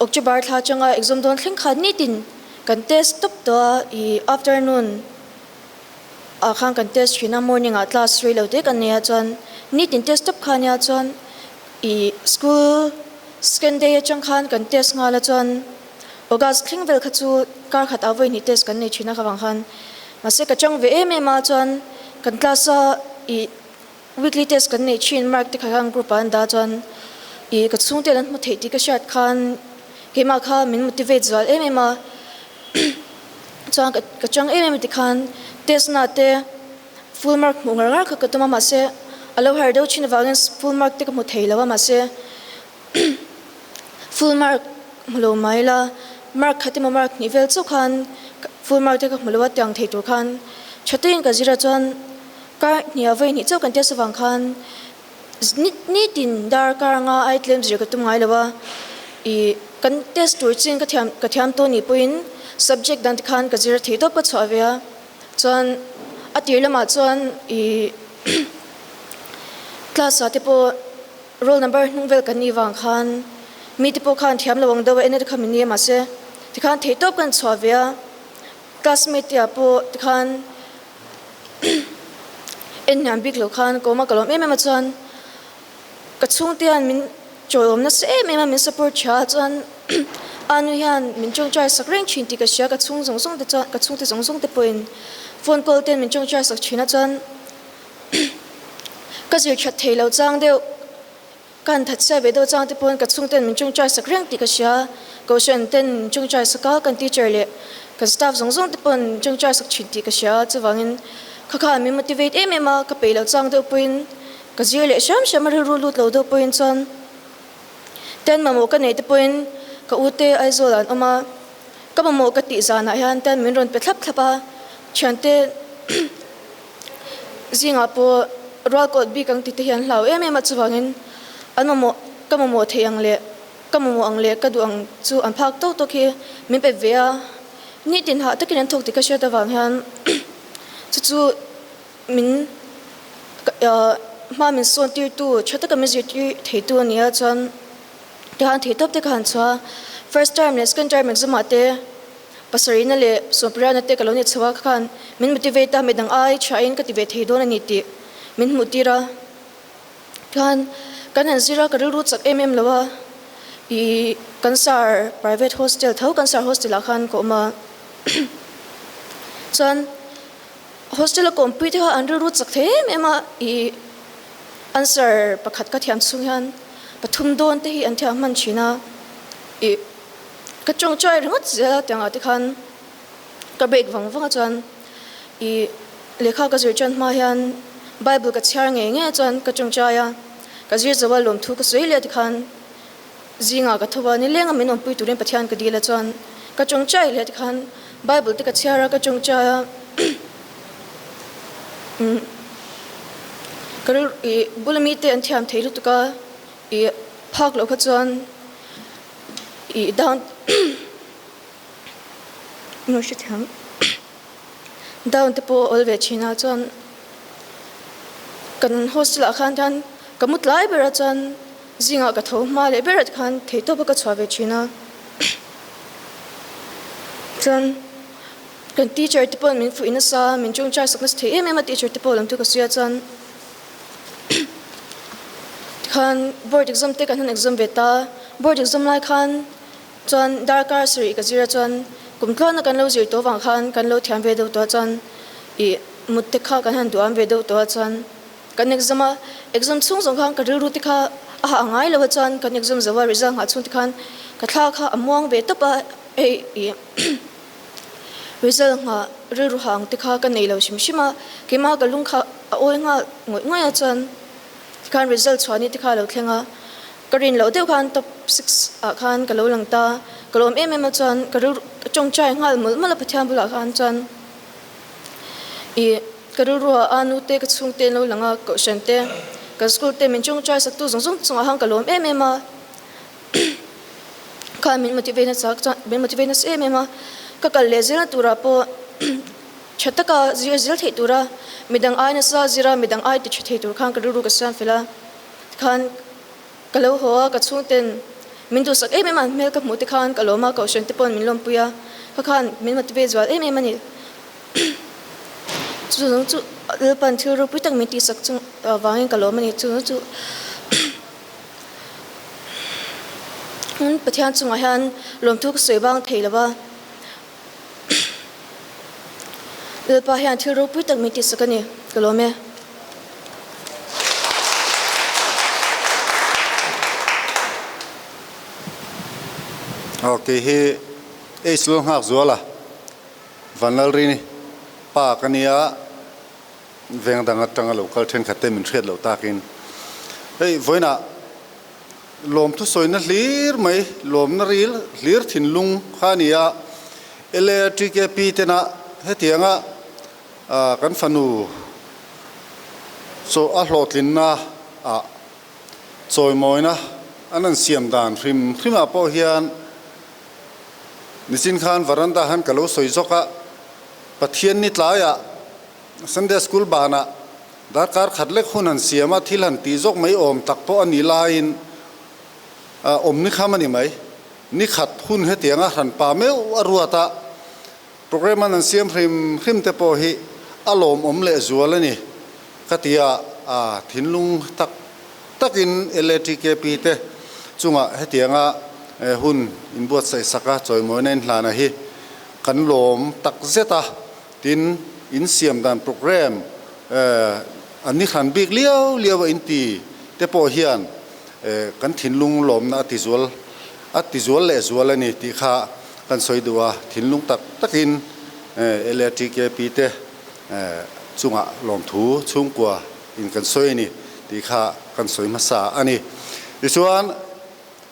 October thla atanga exam dawn thleng khan nitin kan test tawp tawh a, ih afternoon ah khan kan test thin a, morning ah class rei lo te kan nei a chuan nitin test tawp kha ania chuan ih school second day atang khan kan test nghal a chuan August thleng vel kha chu kar khat ah vawi hnih test kan nei thin a kha vang khan mahse ka chang ve em em a chuan kan class a ih Weekly test kan neih thin mark te kha khan group ah an dah chuan ih ka chhungte an hmu theih tih ka hriat khan keimah kha min motivate zual em em a chuan ka chang em em tikhan test na te full mark hmuh ngar ngar kha ka tum a mahse a lo har deuh thin avangin full mark te ka hmu thei lo a mahse full mark hmu lo mai la mark khat emaw mark hnih vel chauh khan full mark te ka hmu lo a tiang thei tur khan tha takin ka zir a chuan Kar hniah vawi hnih chauh kan test avang khan nitin dar kar anga ai tlem zir ka tum ngai lo a, ih kan test tur chin ka thiam ka thiam tawh nih pawhin subject dang te khan ka zir thei tawp ka chhuah ve a, chuan a tir lamah chuan ih class ah te pawh roll number hnung vel kan nih vang khan mi te pawh khan thiam lo ang deuh a en a te kha min ni a mahse tikhan thei tawp kan chhuah ve a, classmate te ah pawh tikhan. En hniam bik lo khan kawma ka lawm em em a chuan ka chhungte hian min Chawiawm nasa em em a min support tha a chuan Anu hian min tawngtai sak reng thin tih ka hria ka chhung zawng zawng te chuan ka chhungte zawng zawng te pawhin phone call ten min tawngtai sak thin a chuan ka zir that thei lo chang deuh ka han that chhiat ve deuh chang te pawhin ka chhungten min tawngtai sak reng tih ka hria kohhran ten min tawngtai sak a kan teacher leh kan staff zawng zawng te pawhin min tawngtai sak thin tih ka hria chuvangin kha khan min motivate em em a ka peih loh chang deuh pawhin Ka zir leh hram hram a rilru lut lo deuh pawhin chuan ten mamawh ka neih te pawhin ka u te Aizawl ah an awm a, ka mamawh ka tih zanah hian ten min rawn pe thlap thlap a, thiante zingah pawh rual kawt bik ang tih te hi an hlau em em a, chuvangin an mamawh ka mamawh theih ang leh ka mamawh ang leh ka duh ang chu an phak tawk tawk hi min pe ve a, nitin hah takin an thawk tih ka hriat avang hian chu chu. Min hma min sawn tirtu tha taka min zirtir theitu a ni a chuan tikhan theihtawp te ka han chhuah a, first term leh second term exam ah te pasarihna leh sawmpariatna te ka lo ni chho a khan min motivate a midang ai thain ka ti ve thei dawn a ni tih min hmuh tir a tikhan kan han zir a ka rilru chak em em lo a ih kan sir private hostel tho kan sir hostel ah khan ka awm a chuan. Hostel a kawmpui te kha an rilru chak thei em em a, ih answer pakhat ka thiam chhung hian pathum dawn te hi an thiam hman thin a, ih ka tawngtai ringawt zel a tiangah te khan ka break vang vang a chuan ih lehkha ka zir tan hma hian bible ka chhiar ngei ngei a chuan ka tawngtai a, ka zir zo a lawmthu ka sawi leh tikhan Zingah ka tho a, nileng a min awmpui turin Pathian ka dil a chuan ka tawngtai leh tikhan Bible te ka chhiar a, ka tawngtai a umm ka rilru ih bula mite an thiam thei lutuk a ih phak loh kha chuan ih down nu hrethiam down te pawh a awl ve thin a chuan kan hostel ah khan hian ka mu tlai ber a chuan. Zingah ka tho hma leh ber ah khan theihtawp a ka chhuah ve thin a. Chuan kan teacher te pawh min fuih nasa a, min chungchai sak nasa thei em em a teacher te pawh lam chu ka sawi a chuan tikhan board exam te kan han exam ve ta a, board exam lai khan chuan darkar sarih ka zir a chuan kum tluana kan lo zir tawh vang khan kan lo thiam ve deuh tawh a chuan ih mut te kha kan han duham ve deuh tawh a chuan. Kan exam a, exam chhung zawng khan ka rilru te kha a hah ngai lo a chuan kan exam zo a result nghah chhung te khan ka thla kha a muang ve tawp a, hei ih result nghah rilru hah ang te kha ka nei lo hrim hrim a, keimah ka lung kha a awi nghal ngawih ngawih a chuan tikhan result chhuah ni te kha a lo thleng a, ka rin loh deuh khan top six ah khan ka lo lang ta, ka lawm em em a chuan ka rilru ka tawngtai nghal mawlh mawlh a Pathian bulah khan chuan ih. Ka rilruah a nute ka chhungte an lo lang a, kohhran te, kan school te min tawngtai saktu zawng zawng chungah khan ka lawm em em a, khan min motivate nasa chuan min motivate nasa em em a, ka kal leh zelna turah pawh tha taka zir zel theih tura midang ai nasa zira midang ai ti tha thei tur khan ka rilru ka siam fel a, tikhan ka lo haw a, ka chhungten min duhsak em em a, an hmel ka hmuh te khan ka lawm a, kohhran te pawh min lawmpui a, kha khan min motivate zual em em a ni. Chu zawng chu Lalpan thil ropui tak min tihsak chung avangin ka lawm a ni. Chu zawng chu Pathian chungah hian lawmthu ka sawi vang thei lo va, Lalpa hian thil ropui tak min tihsak a ni. Ka lawm e. Aw kei hi Ace Lalnghak Zuala. Vanlalrini pa ka nia, veng dang atanga lo kal thenkhat te min hriat loh takin hei vawiinah lawmthu sawina hlir mai, lawmna ril hlir thinlung kha a ni a, LATKP tena hetianga kan fanu chaw a hlawhtlinna ah chawimawina an an siam dan hrim hrimah pawh hian Nichin khan varanda han ka lo sawi zawk a, Pathian ni tlaiah Sunday School banah darkar khat lek hun han siam a, thil han tih zawk mai awm tak pawh a nih laiin awm ni kham a ni mai. Ni khat hun hetianga hran pa meuh a ruat a, programme an han siam hrim hrim te pawh hi a lawmawm leh zual a ni ka ti a, thinlung tak takin LATKP te. Chungah hetianga hun inbuatsaih sak a chawimawina inhlana hi kan lawm tak zet a, tin insiam dan programme an ni hran bik liau liau a inti te pawh hian kan thinlung lawmna a tizual a tizual leh zual a ni tih kha kan sawi duh a, thinlung tak takin LATKP te chungah lawmthu chhungkua in kan sawi a ni tih kha kan sawi hmasa a ni. Tichuan,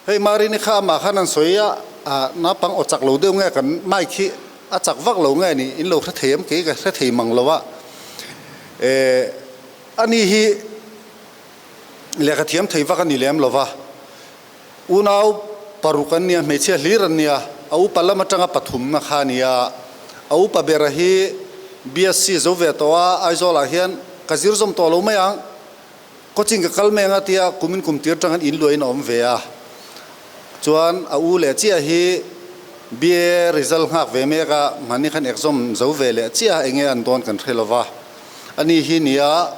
hei Marini kha amah khan an sawi a, naupang aw chak lo deuh nge kan mic hi a chak vak lo nge ni in lo hre thei em kei ka hre thei mang lo a. Ani hi lehkha thiam thei vak a ni lem lo va, Unau paruk an nia, hmeichhia hlir an nia, a upa lam atanga pathumna kha a nia. A upa bera hi BSc zo ve tawh a, Aizawlah hian ka zir zawm tawh lo mai ang, coaching ka kal mai ang a tia kumin kum tir tang an in luahin a awm ve a. Chuan a u leh chiah hi BA result nghak ve mek a, mahni khan exam zo ve leh chiah a enge an dawn kan hre lo va. Ani hi nia,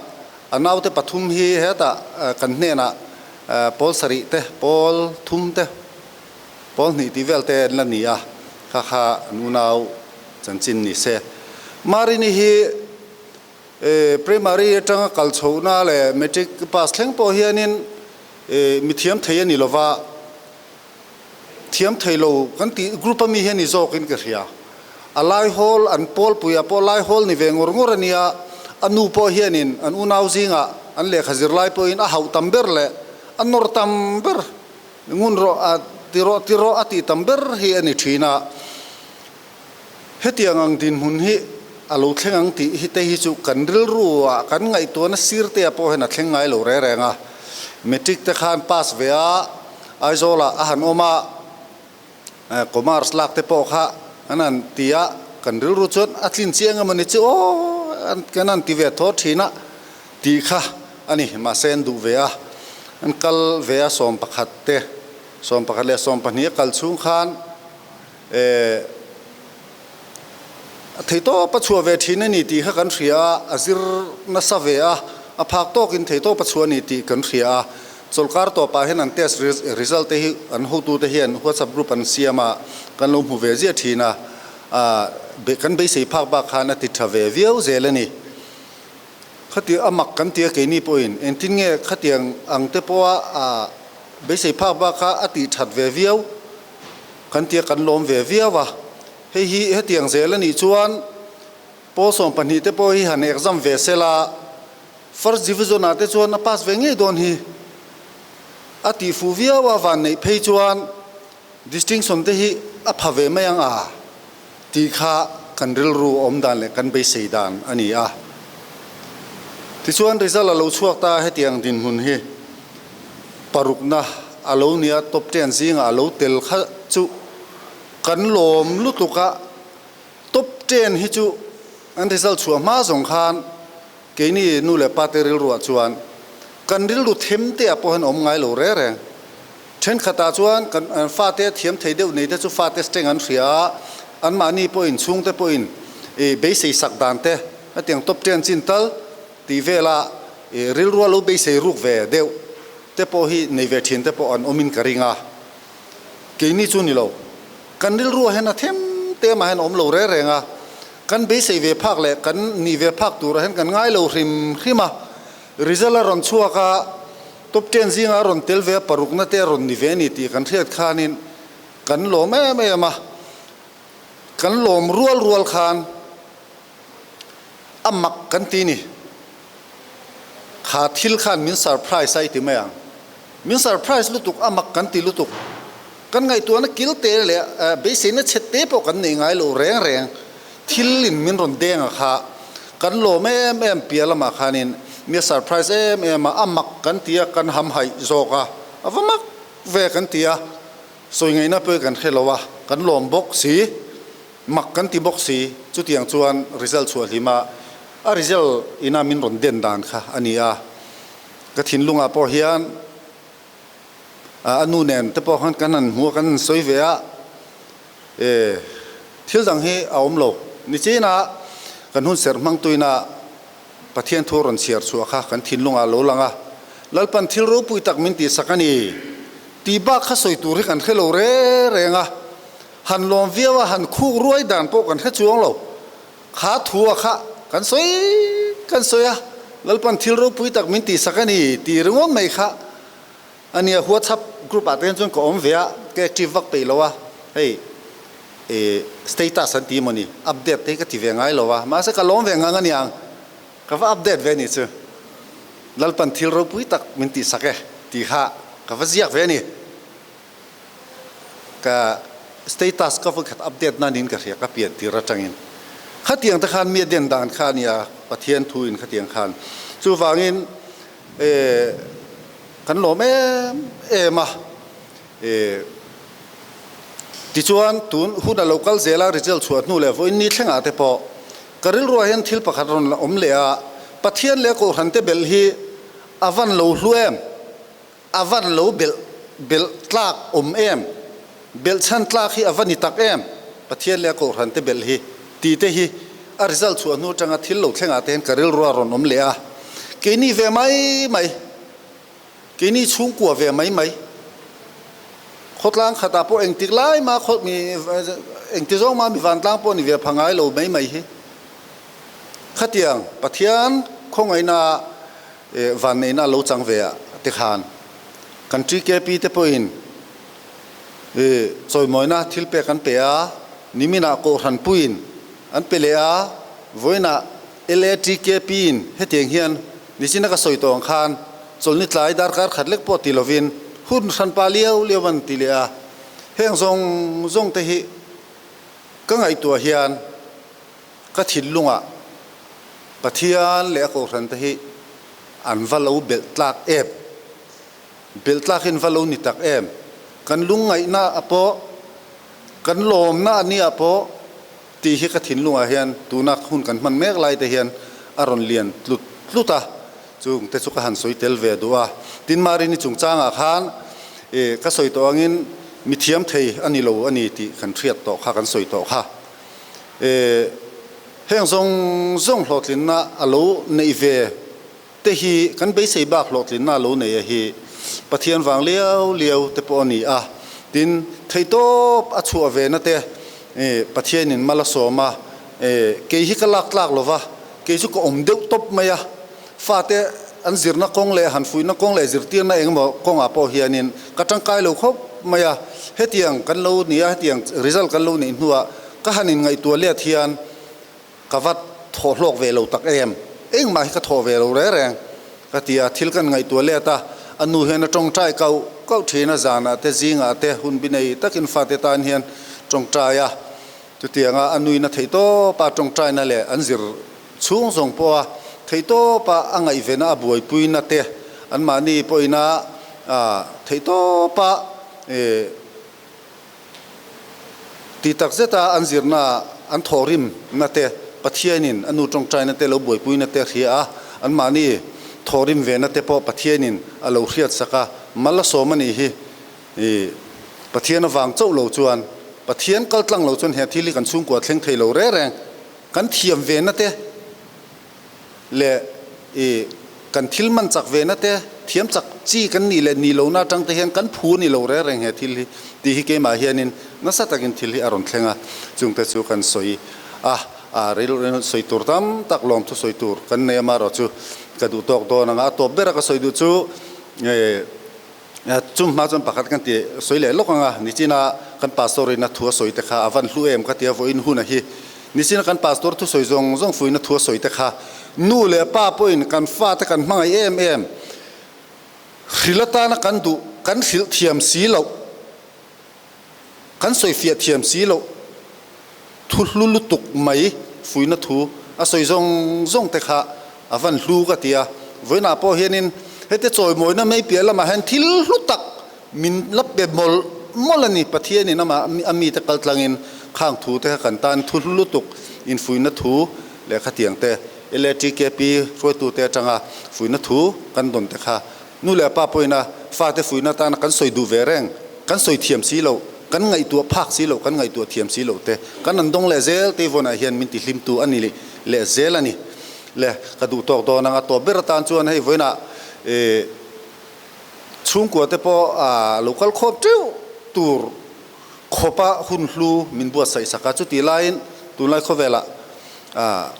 a naute pathum hi hetah kan hnenah Pawl sarih te, pawl thum te, pawl hnih tih vel te an la ni a, kha kha an unau chanchin ni se. Marini hi primary atanga kal chhohna leh matric pass thleng pawh hianin mi thiam thei a ni lova, thiam thei lo kan tih group ami hi a ni zawkin ka hria. A lai hawl an pawlpuiah pawh lai hawl ni ve ngawr ngawr a nia, a nu pawh hianin an unau zingah an lehkha zirlai pawhin a hauh tam ber leh a nawr tam ber ngun rawh a ti rawh ti rawh a tih tam ber hi a ni thin a. Hetiang ang dinhmun hi a lo thleng ang tih hi te hi chu kan rilru ah kan ngaihtuahna sir te ah pawh hian a thleng ngai lo reng reng a. Matric te khan pass ve a, Aizawl ah a han awm a, Commerce lak te pawh kha an han ti a, kan rilru chuan a tlin chiang emaw ni chu aw kan han ti ve thaw thin a tih kha a ni. Mahse an duh ve a, an kal ve a 11 te, 11 leh 12 a kal chhung khan, A thei tawp a chhuah ve thin a ni tih kha kan hria a, a zir nasa ve a, a phak tawkin thei tawp a chhuah a ni tih kan hria a. Chawlhkar tawpah hian an test result te hi an hotute hian WhatsApp group an siam a, kan lo hmu ve ziah thin a, kan beisei phak bak khan a ti tha ve viau zel a ni. Khati a mak kan ti a keini pawhin engtin nge khatiang ang te pawha beisei phak bak kha a tih that ve viau. Kan tia kan lawm ve viau a, hei hi hetiang zel a nih chuan pawl 12 te pawh hi han exam ve se la, first division ah te chuan a pass ve ngei dawn hi a tih fuh viau a, van neih phei chuan distinction te hi a pha ve mai ang a tih kha kan rilru awm dan leh kan beisei dan a ni a. Tichuan result a lo chhuak ta a hetiang dinhmun hi. Parukna a lo nia top ten zingah a lo tel kha chu kan lawm lutuk a, top ten hi chu an result chhuah hma zawng khan keini nu leh pa te rilruah chuan kan rilru them te ah pawh hian awm ngai lo reng reng. Thenkhatah chuan kan fate thiam thei deuh nei te chu fate strength an hria a, anmahni pawhin chhungte pawhin beisei sak dan te hetiang top ten chin tal tih vela rilrua lo beisei ruk ve deuh te pawh hi nei ve thin te pawh an awmin ka ring a, keini chu ni lo. Kan rilrua hian a them te mah hian a awm lo reng reng a, kan beisei ve phak leh kan nih ve phak turah hian kan ngai lo hrim hrim a, result a rawn chhuak a, top ten zinga a rawn tel ve a, parukna te a rawn ni ve a ni tih kan hriat khanin kan lawm em em a, kan lawm rual rual khan A mak kan ti ni. Kha thil khan min surprise a i ti mai ang. Min surprise lutuk, a mak kan ti lutuk. Kan ngaihtuahna kil te leh beiseina chhe te pawh kan nei ngai lo reng reng. Thil in min rawn deng a kha. Kan lawm em em piah lamah khanin mi a surprise em em a, a mak kan ti a, kan hamhaih zawk a, a va mak ve kan ti a, sawi ngaihna pawh hi kan hre lo a, kan lawm bawk si. Mak kan ti bawk si, chutiang chuan result chhuah hlim a, a result ina min rawn den dan kha a ni a. Ka thinlungah pawh hian a nu nen te pawh khan kan han hmu a, kan han sawi ve a, e thil dang hi a awm lo. Nichina kan hun serh hmang tuina Pathian thu rawn chhiar chhuah kha kan thinlungah a lo lang a, Lalpan thil ropui tak min tihsak a ni. Tih bak kha sawi tur hi kan hre lo reng reng a, han lawm viau a, han khuk ruai dan pawh kan hre chuang lo. Kha thua kha kan sawi kan sawi a, Lalpan thil ropui tak min tihsak a ni tih ringawt mai kha a nia. WhatsApp group ah te hian chuan ka awm ve a, ka active vak peih lo a, hei eh status an ti emaw ni, update te hi ka ti ve ngai lo a, mahse ka lawm ve ngang a niang. Ka va update ve ni chu. Lalpan thil ropui tak min tihsak e tih kha ka va ziak ve a ni. Ka status ka vawikhat update nan in ka hria ka pian tir atangin. Khatiang te khan mi a den dan kha a nia, Pathian thu in khatiang khan. Chuvangin eh kan lawm em em a. Eh tichuan tun hun a lo kal zel a result chhuah hnu leh vawiin ni thlengah te pawh Ka rilruah hian thil pakhat rawn la awm leh a, Pathian leh Kohhran te belh hi a van lo hlu em? A van lo belh belh tlak awm em? Belh chhan tlak hi a va ni tak em? Pathian leh Kohhran te belh hi tih te hi a result chhuah hnu atanga thil lo thlengah te hian ka rilruah rawn awm leh a, keini ve mai mai. Keini chhungkua ve mai mai. Khawtlang khatah pawh engtik lai mah khaw mi engti zawng mah mi vantlang pawh ni ve pha ngai lo mai mai hi. Khatiang Pathian khawngaihna vanneihna lo chang ve ah te khan kan TKP te pawhin chawimawina thil pek an pe a, niminah Kohhran puiin an pe leh a, vawiinah LATKP in hetiang hian nichina ka sawi tawh ang khan chawlhni tlai darkar khat lek pawh ti lovin hun hranpa liau liau an ti leh a, heng zawng zawng te hi ka ngaihtuah hian ka thinlungah Pathian leh a Kohhran te hi an va lo belh tlak em, belh tlakin va lo ni tak em, kan lungngaihna ah pawh kan lawmna a nia pawh Tih hi ka thinlungah hian tuna hun kan hman mek lai te hian a rawn lian tlut tlut a, chung te chu ka han sawi tel ve duh a. Tin, Marini chungchangah khan ih ka sawi tawh angin mi thiam thei a ni lo a ni tih kan hriat tawh kha, kan sawi tawh kha. Ih heng zawng zawng hlawhtlinna a lo neih ve te hi kan beisei bak hlawhtlinna a lo nei a hi Pathian vang liau liau te pawh a ni a, tin theihtawp a chhuah ve na te Pathianin mal a sawm a, kei hi ka lak tlak lo va, kei chu ka awm deuh tawp mai a, fate an zirna kawng leh han fuihna kawng leh zirtirna engemaw kawngah pawh hianin ka tangkai lo khawp mai a, hetiang kan lo ni a, hetiang result kan lo neih hnuah ka han inngaihtuah let hian Ka va thawh hlawk ve lo tak em? Engmah hi ka thawh ve lo reng reng ka ti a, thil kan ngaihtuah let a, a nu hian a tawngtai kauh kauh thin a, zanah te zingah te hun bi nei takin fate tan hian tawngtai a, chutianga a nuina theihtawpa tawngtaina leh an zir chhung zawng pawha theihtawpa a ngaihvena a buaipuina te anmahni pawhina theihtawpa Ti tak zeta an zirna an thawhrimna te, Pathianin a nu tawngtaina te lo buaipuina te hria a, anmahni thawhrim vena te pawh Pathianin a lo hriatsak a, mal a sawm a nih hi. I Pathian avang chauh lo chuan, Pathian kal tlang lo chuan he thil hi kan chhungkua thleng thei lo reng reng. Kan thiam vena te leh i kan thil man chak ve na te, thiam chak chi kan nih leh nih lohna atang te hian kan phu a ni lo reng reng he thil hi tih hi keimah hianin nasa takin thil hi a rawn thleng a, chungte chu kan sawi a, a rilru sawi tur tam tak lawmthu sawi tur kan nei amaherawh chu ka duh tawk dawn ang a, a tawp bera ka sawi duh chu Chung hma chuan pakhat kan ti sawi leh lawk ang a, nichina kan pastor in a thu a sawi te kha a van hlu em ka ti a, vawiin hun a hi. Nichina kan pastor thusawi zawng zawng fuiin a thu a sawi te kha nu leh pa pawhin kan fate kan hmangaih em em, hril atana kan duh kan hrilh thiam si loh, kan sawifiah thiam si loh thu hlu lutuk mai fuihna thu a sawi zawng zawng te kha a van hlu ka ti a, vawiinah pawh hianin hete chawimawina mai piah lamah hian thil hlu tak min la pe mawlh mawlh a ni, Pathianin amah a mite kal tlangin khang thu te kha kan tan thu hlu lutuk infuihna thu leh khatiang te LATKP hruaitute atanga fuihna thu kan dawn te kha Nu leh pa pawhin a fate fuihna atana kan sawi duh ve reng, kan sawi thiam si loh, kan ngaihtuah phak si loh, kan ngaihtuah thiam si loh te, kan an dawng leh zel te vawnah hian min tihlimtu a ni leh zel a ni. Le, ka duh tawk dawn ang a tawp ber atan chuan hei vawiinah ih Chhungkua te pawh lo kal khawp teuh tur khawpa hun hlu min buatsaih sak a, chutih laiin tunlai khawvelah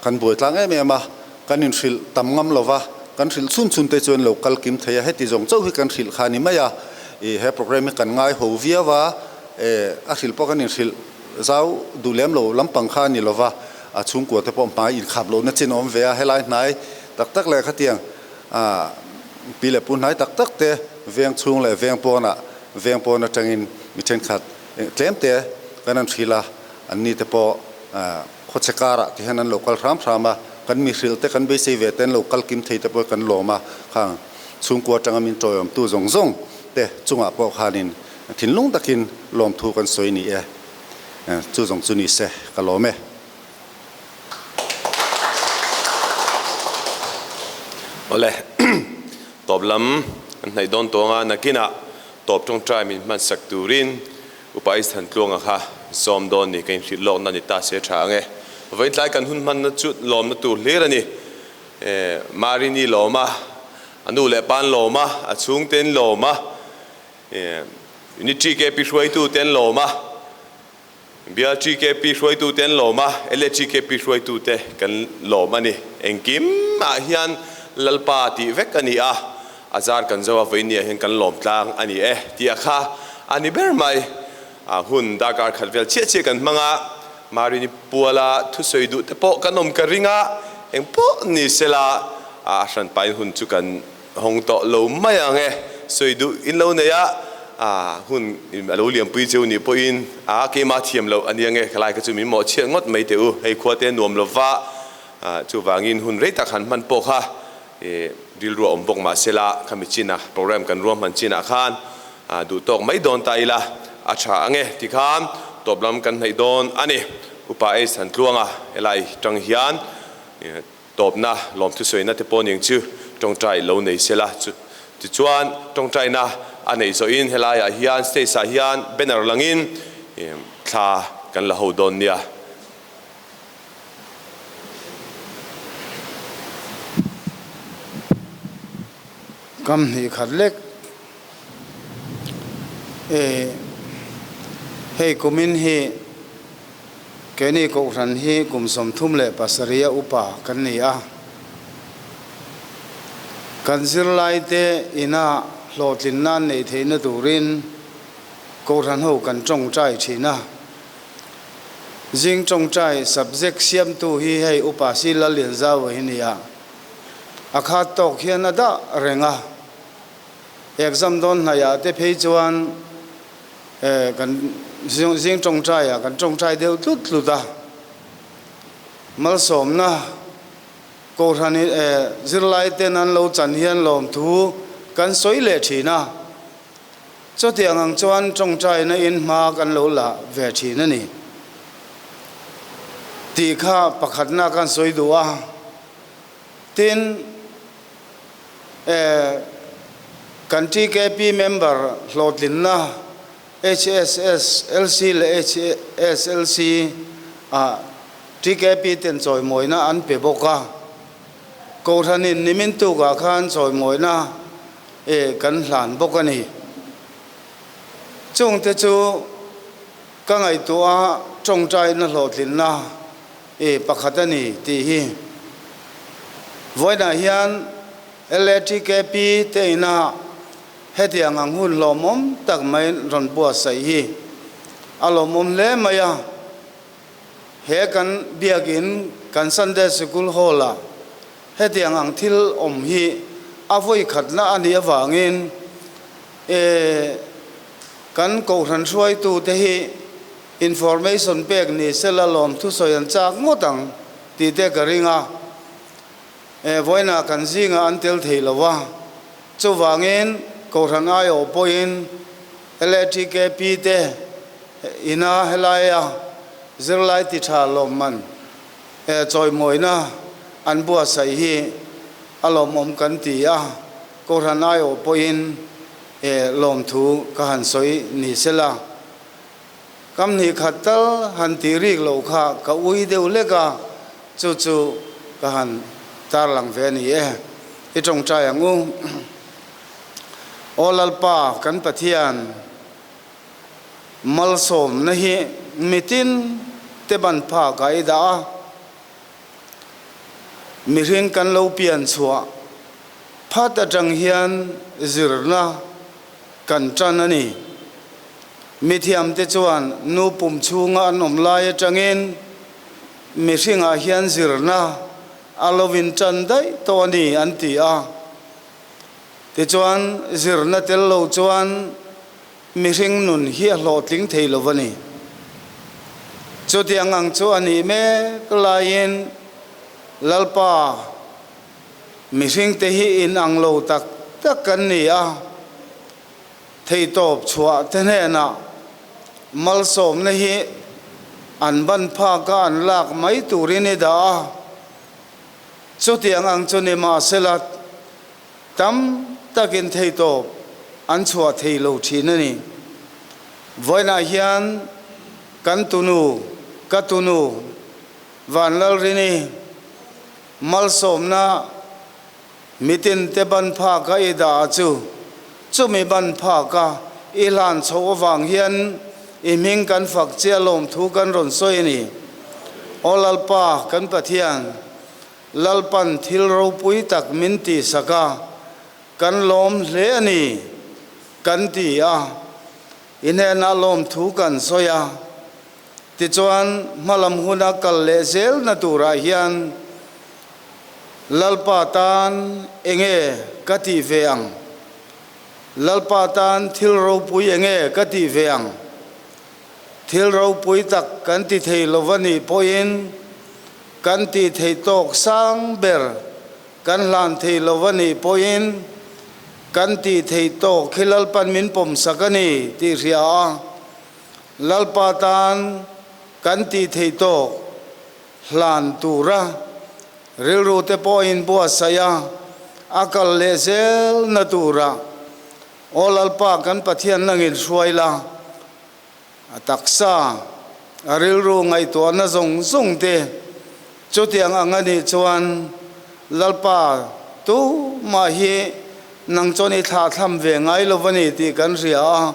kan buai tlang em em a, kan inhrilh tam ngam lo va, kan hrilh chhun chhun te chuan lo kal kim thei a, heti zawng chauh hi kan hrilh kha a ni mai a, ih he programme hi kan ngai ho viau a, a hrilh pawh kan inhrilh zau duh lem lo lampang kha a ni lo va, a chhungkua te pawh hmai inkhap lohna chin a awm ve a, helai hnai tak tak leh khatiang pi leh pu hnai tak tak te veng chhung leh veng pawnah Veng pawn atangin mi thenkhat tlem te kan an hrilh a, an ni te pawh khawchhe karah ti hian an lo kal hram hram a, kan mi hrilh te kan beisei ve te an lo kal kim thei te pawh kan lawm a, khang chhungkua atanga min tawiawmtu zawng zawng te chungah pawh khanin thinlung takin lawmthu kan sawi ni e, chu zawng chu ni se ka lawm e. Awle, tawp lam an hnaih dawn tawng a, nakinah tawp tawngtai min hmansak turin Upa East Thantluanga kha sawm dawn ni ka inhrilh lawkna ni ta se tha ang e. Vawiin kan hun hmanna chu lawmna tur hlir a ni. Marini lawm a, a nu leh pa an lawm a, a chhungte an lawm a, Unit TKP hruaitute an lawm a, Bial TKP hruaitute an lawm a, LATKP hruaitute kan lawm a ni. Engkimah hian Lalpa tih vek a ni a, a zar kan zo a, vawinia hian kan lawm tlang a ni e tih a kha a ni ber mai. A hun darkar khat vel chiah chiah kan hmang a, Marini Puala thusawi duh te pawh kan awm ka ring a, eng pawh ni sela a hranpain hun chu kan Hawng tawh lo mai ang e, sawi duh in lo nei a, a hun a lo liampui cheu nih pawhin a keimah thiam loh a nia nge, khalai kha chu min mawh chhiat ngawt mai teh u, hei khua te nuam lo va, chuvangin hun rei tak han hman pawh kha rilru a awm bawk mah sela, khami china program kan ruahman chinah khan duh tawk mai dawn ta ila a tha ang e tikhan tawp lam kan hnaih dawn a ni. Upa Ace Thantluanga helai tang hian. Tawpna, lawmthusawiina te pawh ning chu tawngtai lo nei sela chu tichuan tawngtaina a neih zawhin helaiah hian stage ah hian banner langin thla kan la ho dawn nia. Kam hnih khat lek e hei kumin hi. Keini Kohhran hi kum 37 a upa kan ni a. Kan zirlaite ina hlawhtlinna an neih theihna turin Kohhran ho kan tawngtai thin a. Zing tawngtai subject siamtu hi hei Upa Si Lallianzaua hi ni a. A khat tawk hian a dah reng a. Exam dawn hnaihah te phei chuan Kan zing tawngtai ah kan tawngtai deuh tlut tlut a, malsawmna Kohhran zirlai ten an lo chan hian lawmthu kan sawi leh thin a, chutiang ang chuan tawngtaina in hma kan lo la ve thin a ni tih kha pakhatna kan sawi duh a, tin. Kan TKP member hlawhtlinna HSS, LC leh HSLC ah TKP ten chawimawina an pe bawk a. Kohhranin nimin tukah khan chawimawina kan hlan bawk a ni. Chungte chu ka ngaihtuah a tawngtaina hlawhtlinna pakhat a ni tih hi. Vawiinah hian LATKP te ina hetiang ang hun hlawmawm tak mai rawn buatsaih hi a lawmawm hle mai a. He kan biakin kan Sunday Sikul Hall-ah hetiang ang thil awm hi a vawi khatna a nih avangin kan kohhran hruaitute hi Information pek ni sela lawmthu sawi an chak ngawt ang tih te ka ring a, e vawiinah kan zingah an tel thei lo a, chuvangin Kohhran aiawh pawhin LATKP te ina helaia zirlai ti tha lawmman e chawimawina an buatsaih hi a lawmawm kan ti a, Kohhran aiawh pawhin e lawmthu ka han sawi ni sela. Kam hnih khat tal han tih rik loh kha ka ui deuh lek a, chu chu ka han tarlang ve a ni e. I tawngtai ang u. Aw Lalpa kan Pathian, malsawmna hi mitin te ban phakah i dah a, mihring kan lo pian chhuah phat atang hian zirna kan tan a ni. Mithiamte chuan nu pum chhunga an awm lai atangin mihringah hian zirna a lo intan daih tawh a ni an ti a. Tichuan, zirna tel lo chuan mihring nun hi a hlawhtling thei lo a ni. Chutiang ang chu a nih mek laiin Lalpa mihringte hi inang lo tak tak kan ni a, Theihtawp chhuah te hnenah malsawmna hi an ban phaka an lak mai turin i dah a, chutiang ang chu ni mahsela tam takin theihtawp an chhuah thei lo thin a ni. Vawiinah hian kan tunu, ka tunu Vanlalrini malsawmna Mitin te ban phaka i dah chu, chumi ban phaka i hlan chhoh avang hian i hming kan fak che a lawmthu kan rawn sawi a ni. Aw Lalpa, kan Pathian, Lalpan thil ropui tak min tihsak a, kan lawm hle a ni, kan ti a, i hnenah lawmthu kan sawi a. Tichuan, hmalam huna kal leh zelna turah hian Lalpa tan enge ka tih ve ang? Lalpa tan thil ropui enge ka tih ve ang? Thil ropui tak kan ti thei lo va nih pawhin kan tih theih tawk sang ber kan hlan thei lo va nih pawhin kan tih theih tawk hi Lalpan min pawmsak a ni tih hria a. Lalpa tan kan tih theih tawk hlan tura rilru te pawhin buatsaih a, a kal leh zel na tura Aw Lalpa kan Pathian nangin hruai la, a taksa, a rilru ngaihtuahna zawng zawng te chutiang ang a nih chuan Lalpa tumah hi nang chuan i thlahthlam ve ngai lo a ni tih kan hria a.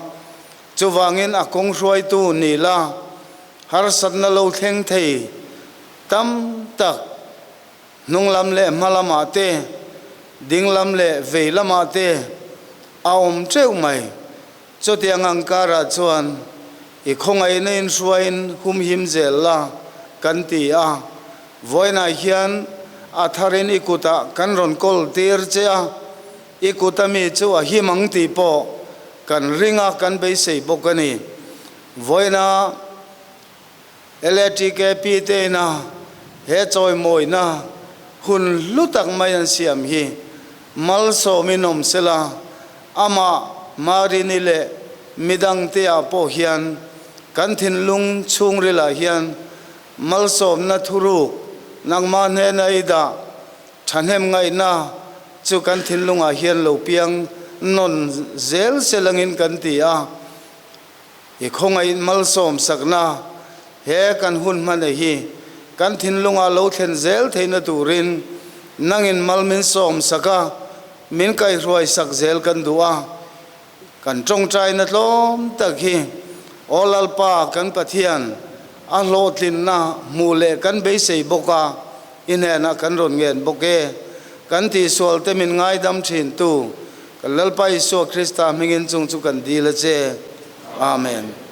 Chuvangin a kawng hruaitu ni la, harsatna lo thleng thei tam tak hnunglam leh hmalamah te, dinglam leh vei lamah te a awm teuh mai. Chutiang ang karah chuan i khawngaihna inhruaiin humhim zel la kan ti a. Vawiinah hian a tharin i kutah kan rawn kawl tir che a. I kut ami chu a him ang tih pawh kan ring a, kan beisei bawk a ni. Vawiina LATKP te ina he chawimawina hun hlu tak mai an siam hi malsawmin awm sela, amah Marini leh midangte ah pawh hian kan thinlung chhungrilah hian malsawmna thuruk nangmah hnena i dah Thahnem ngaihna chu kan thinlungah hian lo piang nawn zel se langin kan ti a, i khawngaih malsawm sakna he kan hun hmane hi kan thinlungah lo thlen zel theihna turin nangin mal min sawm sak a, min kaihruai sak zel kan duh a, kan tawngtaina tlawm tak hi Aw Lalpa kan Pathian a hlawhtlinna hmuh leh kan beisei bawk a. I hnenah kan rawn ngen bawk e. Kan tihsual te min ngaidam thin tu, kan Lalpa Isua Krista hmingin chung chu kan dil a che. Amen.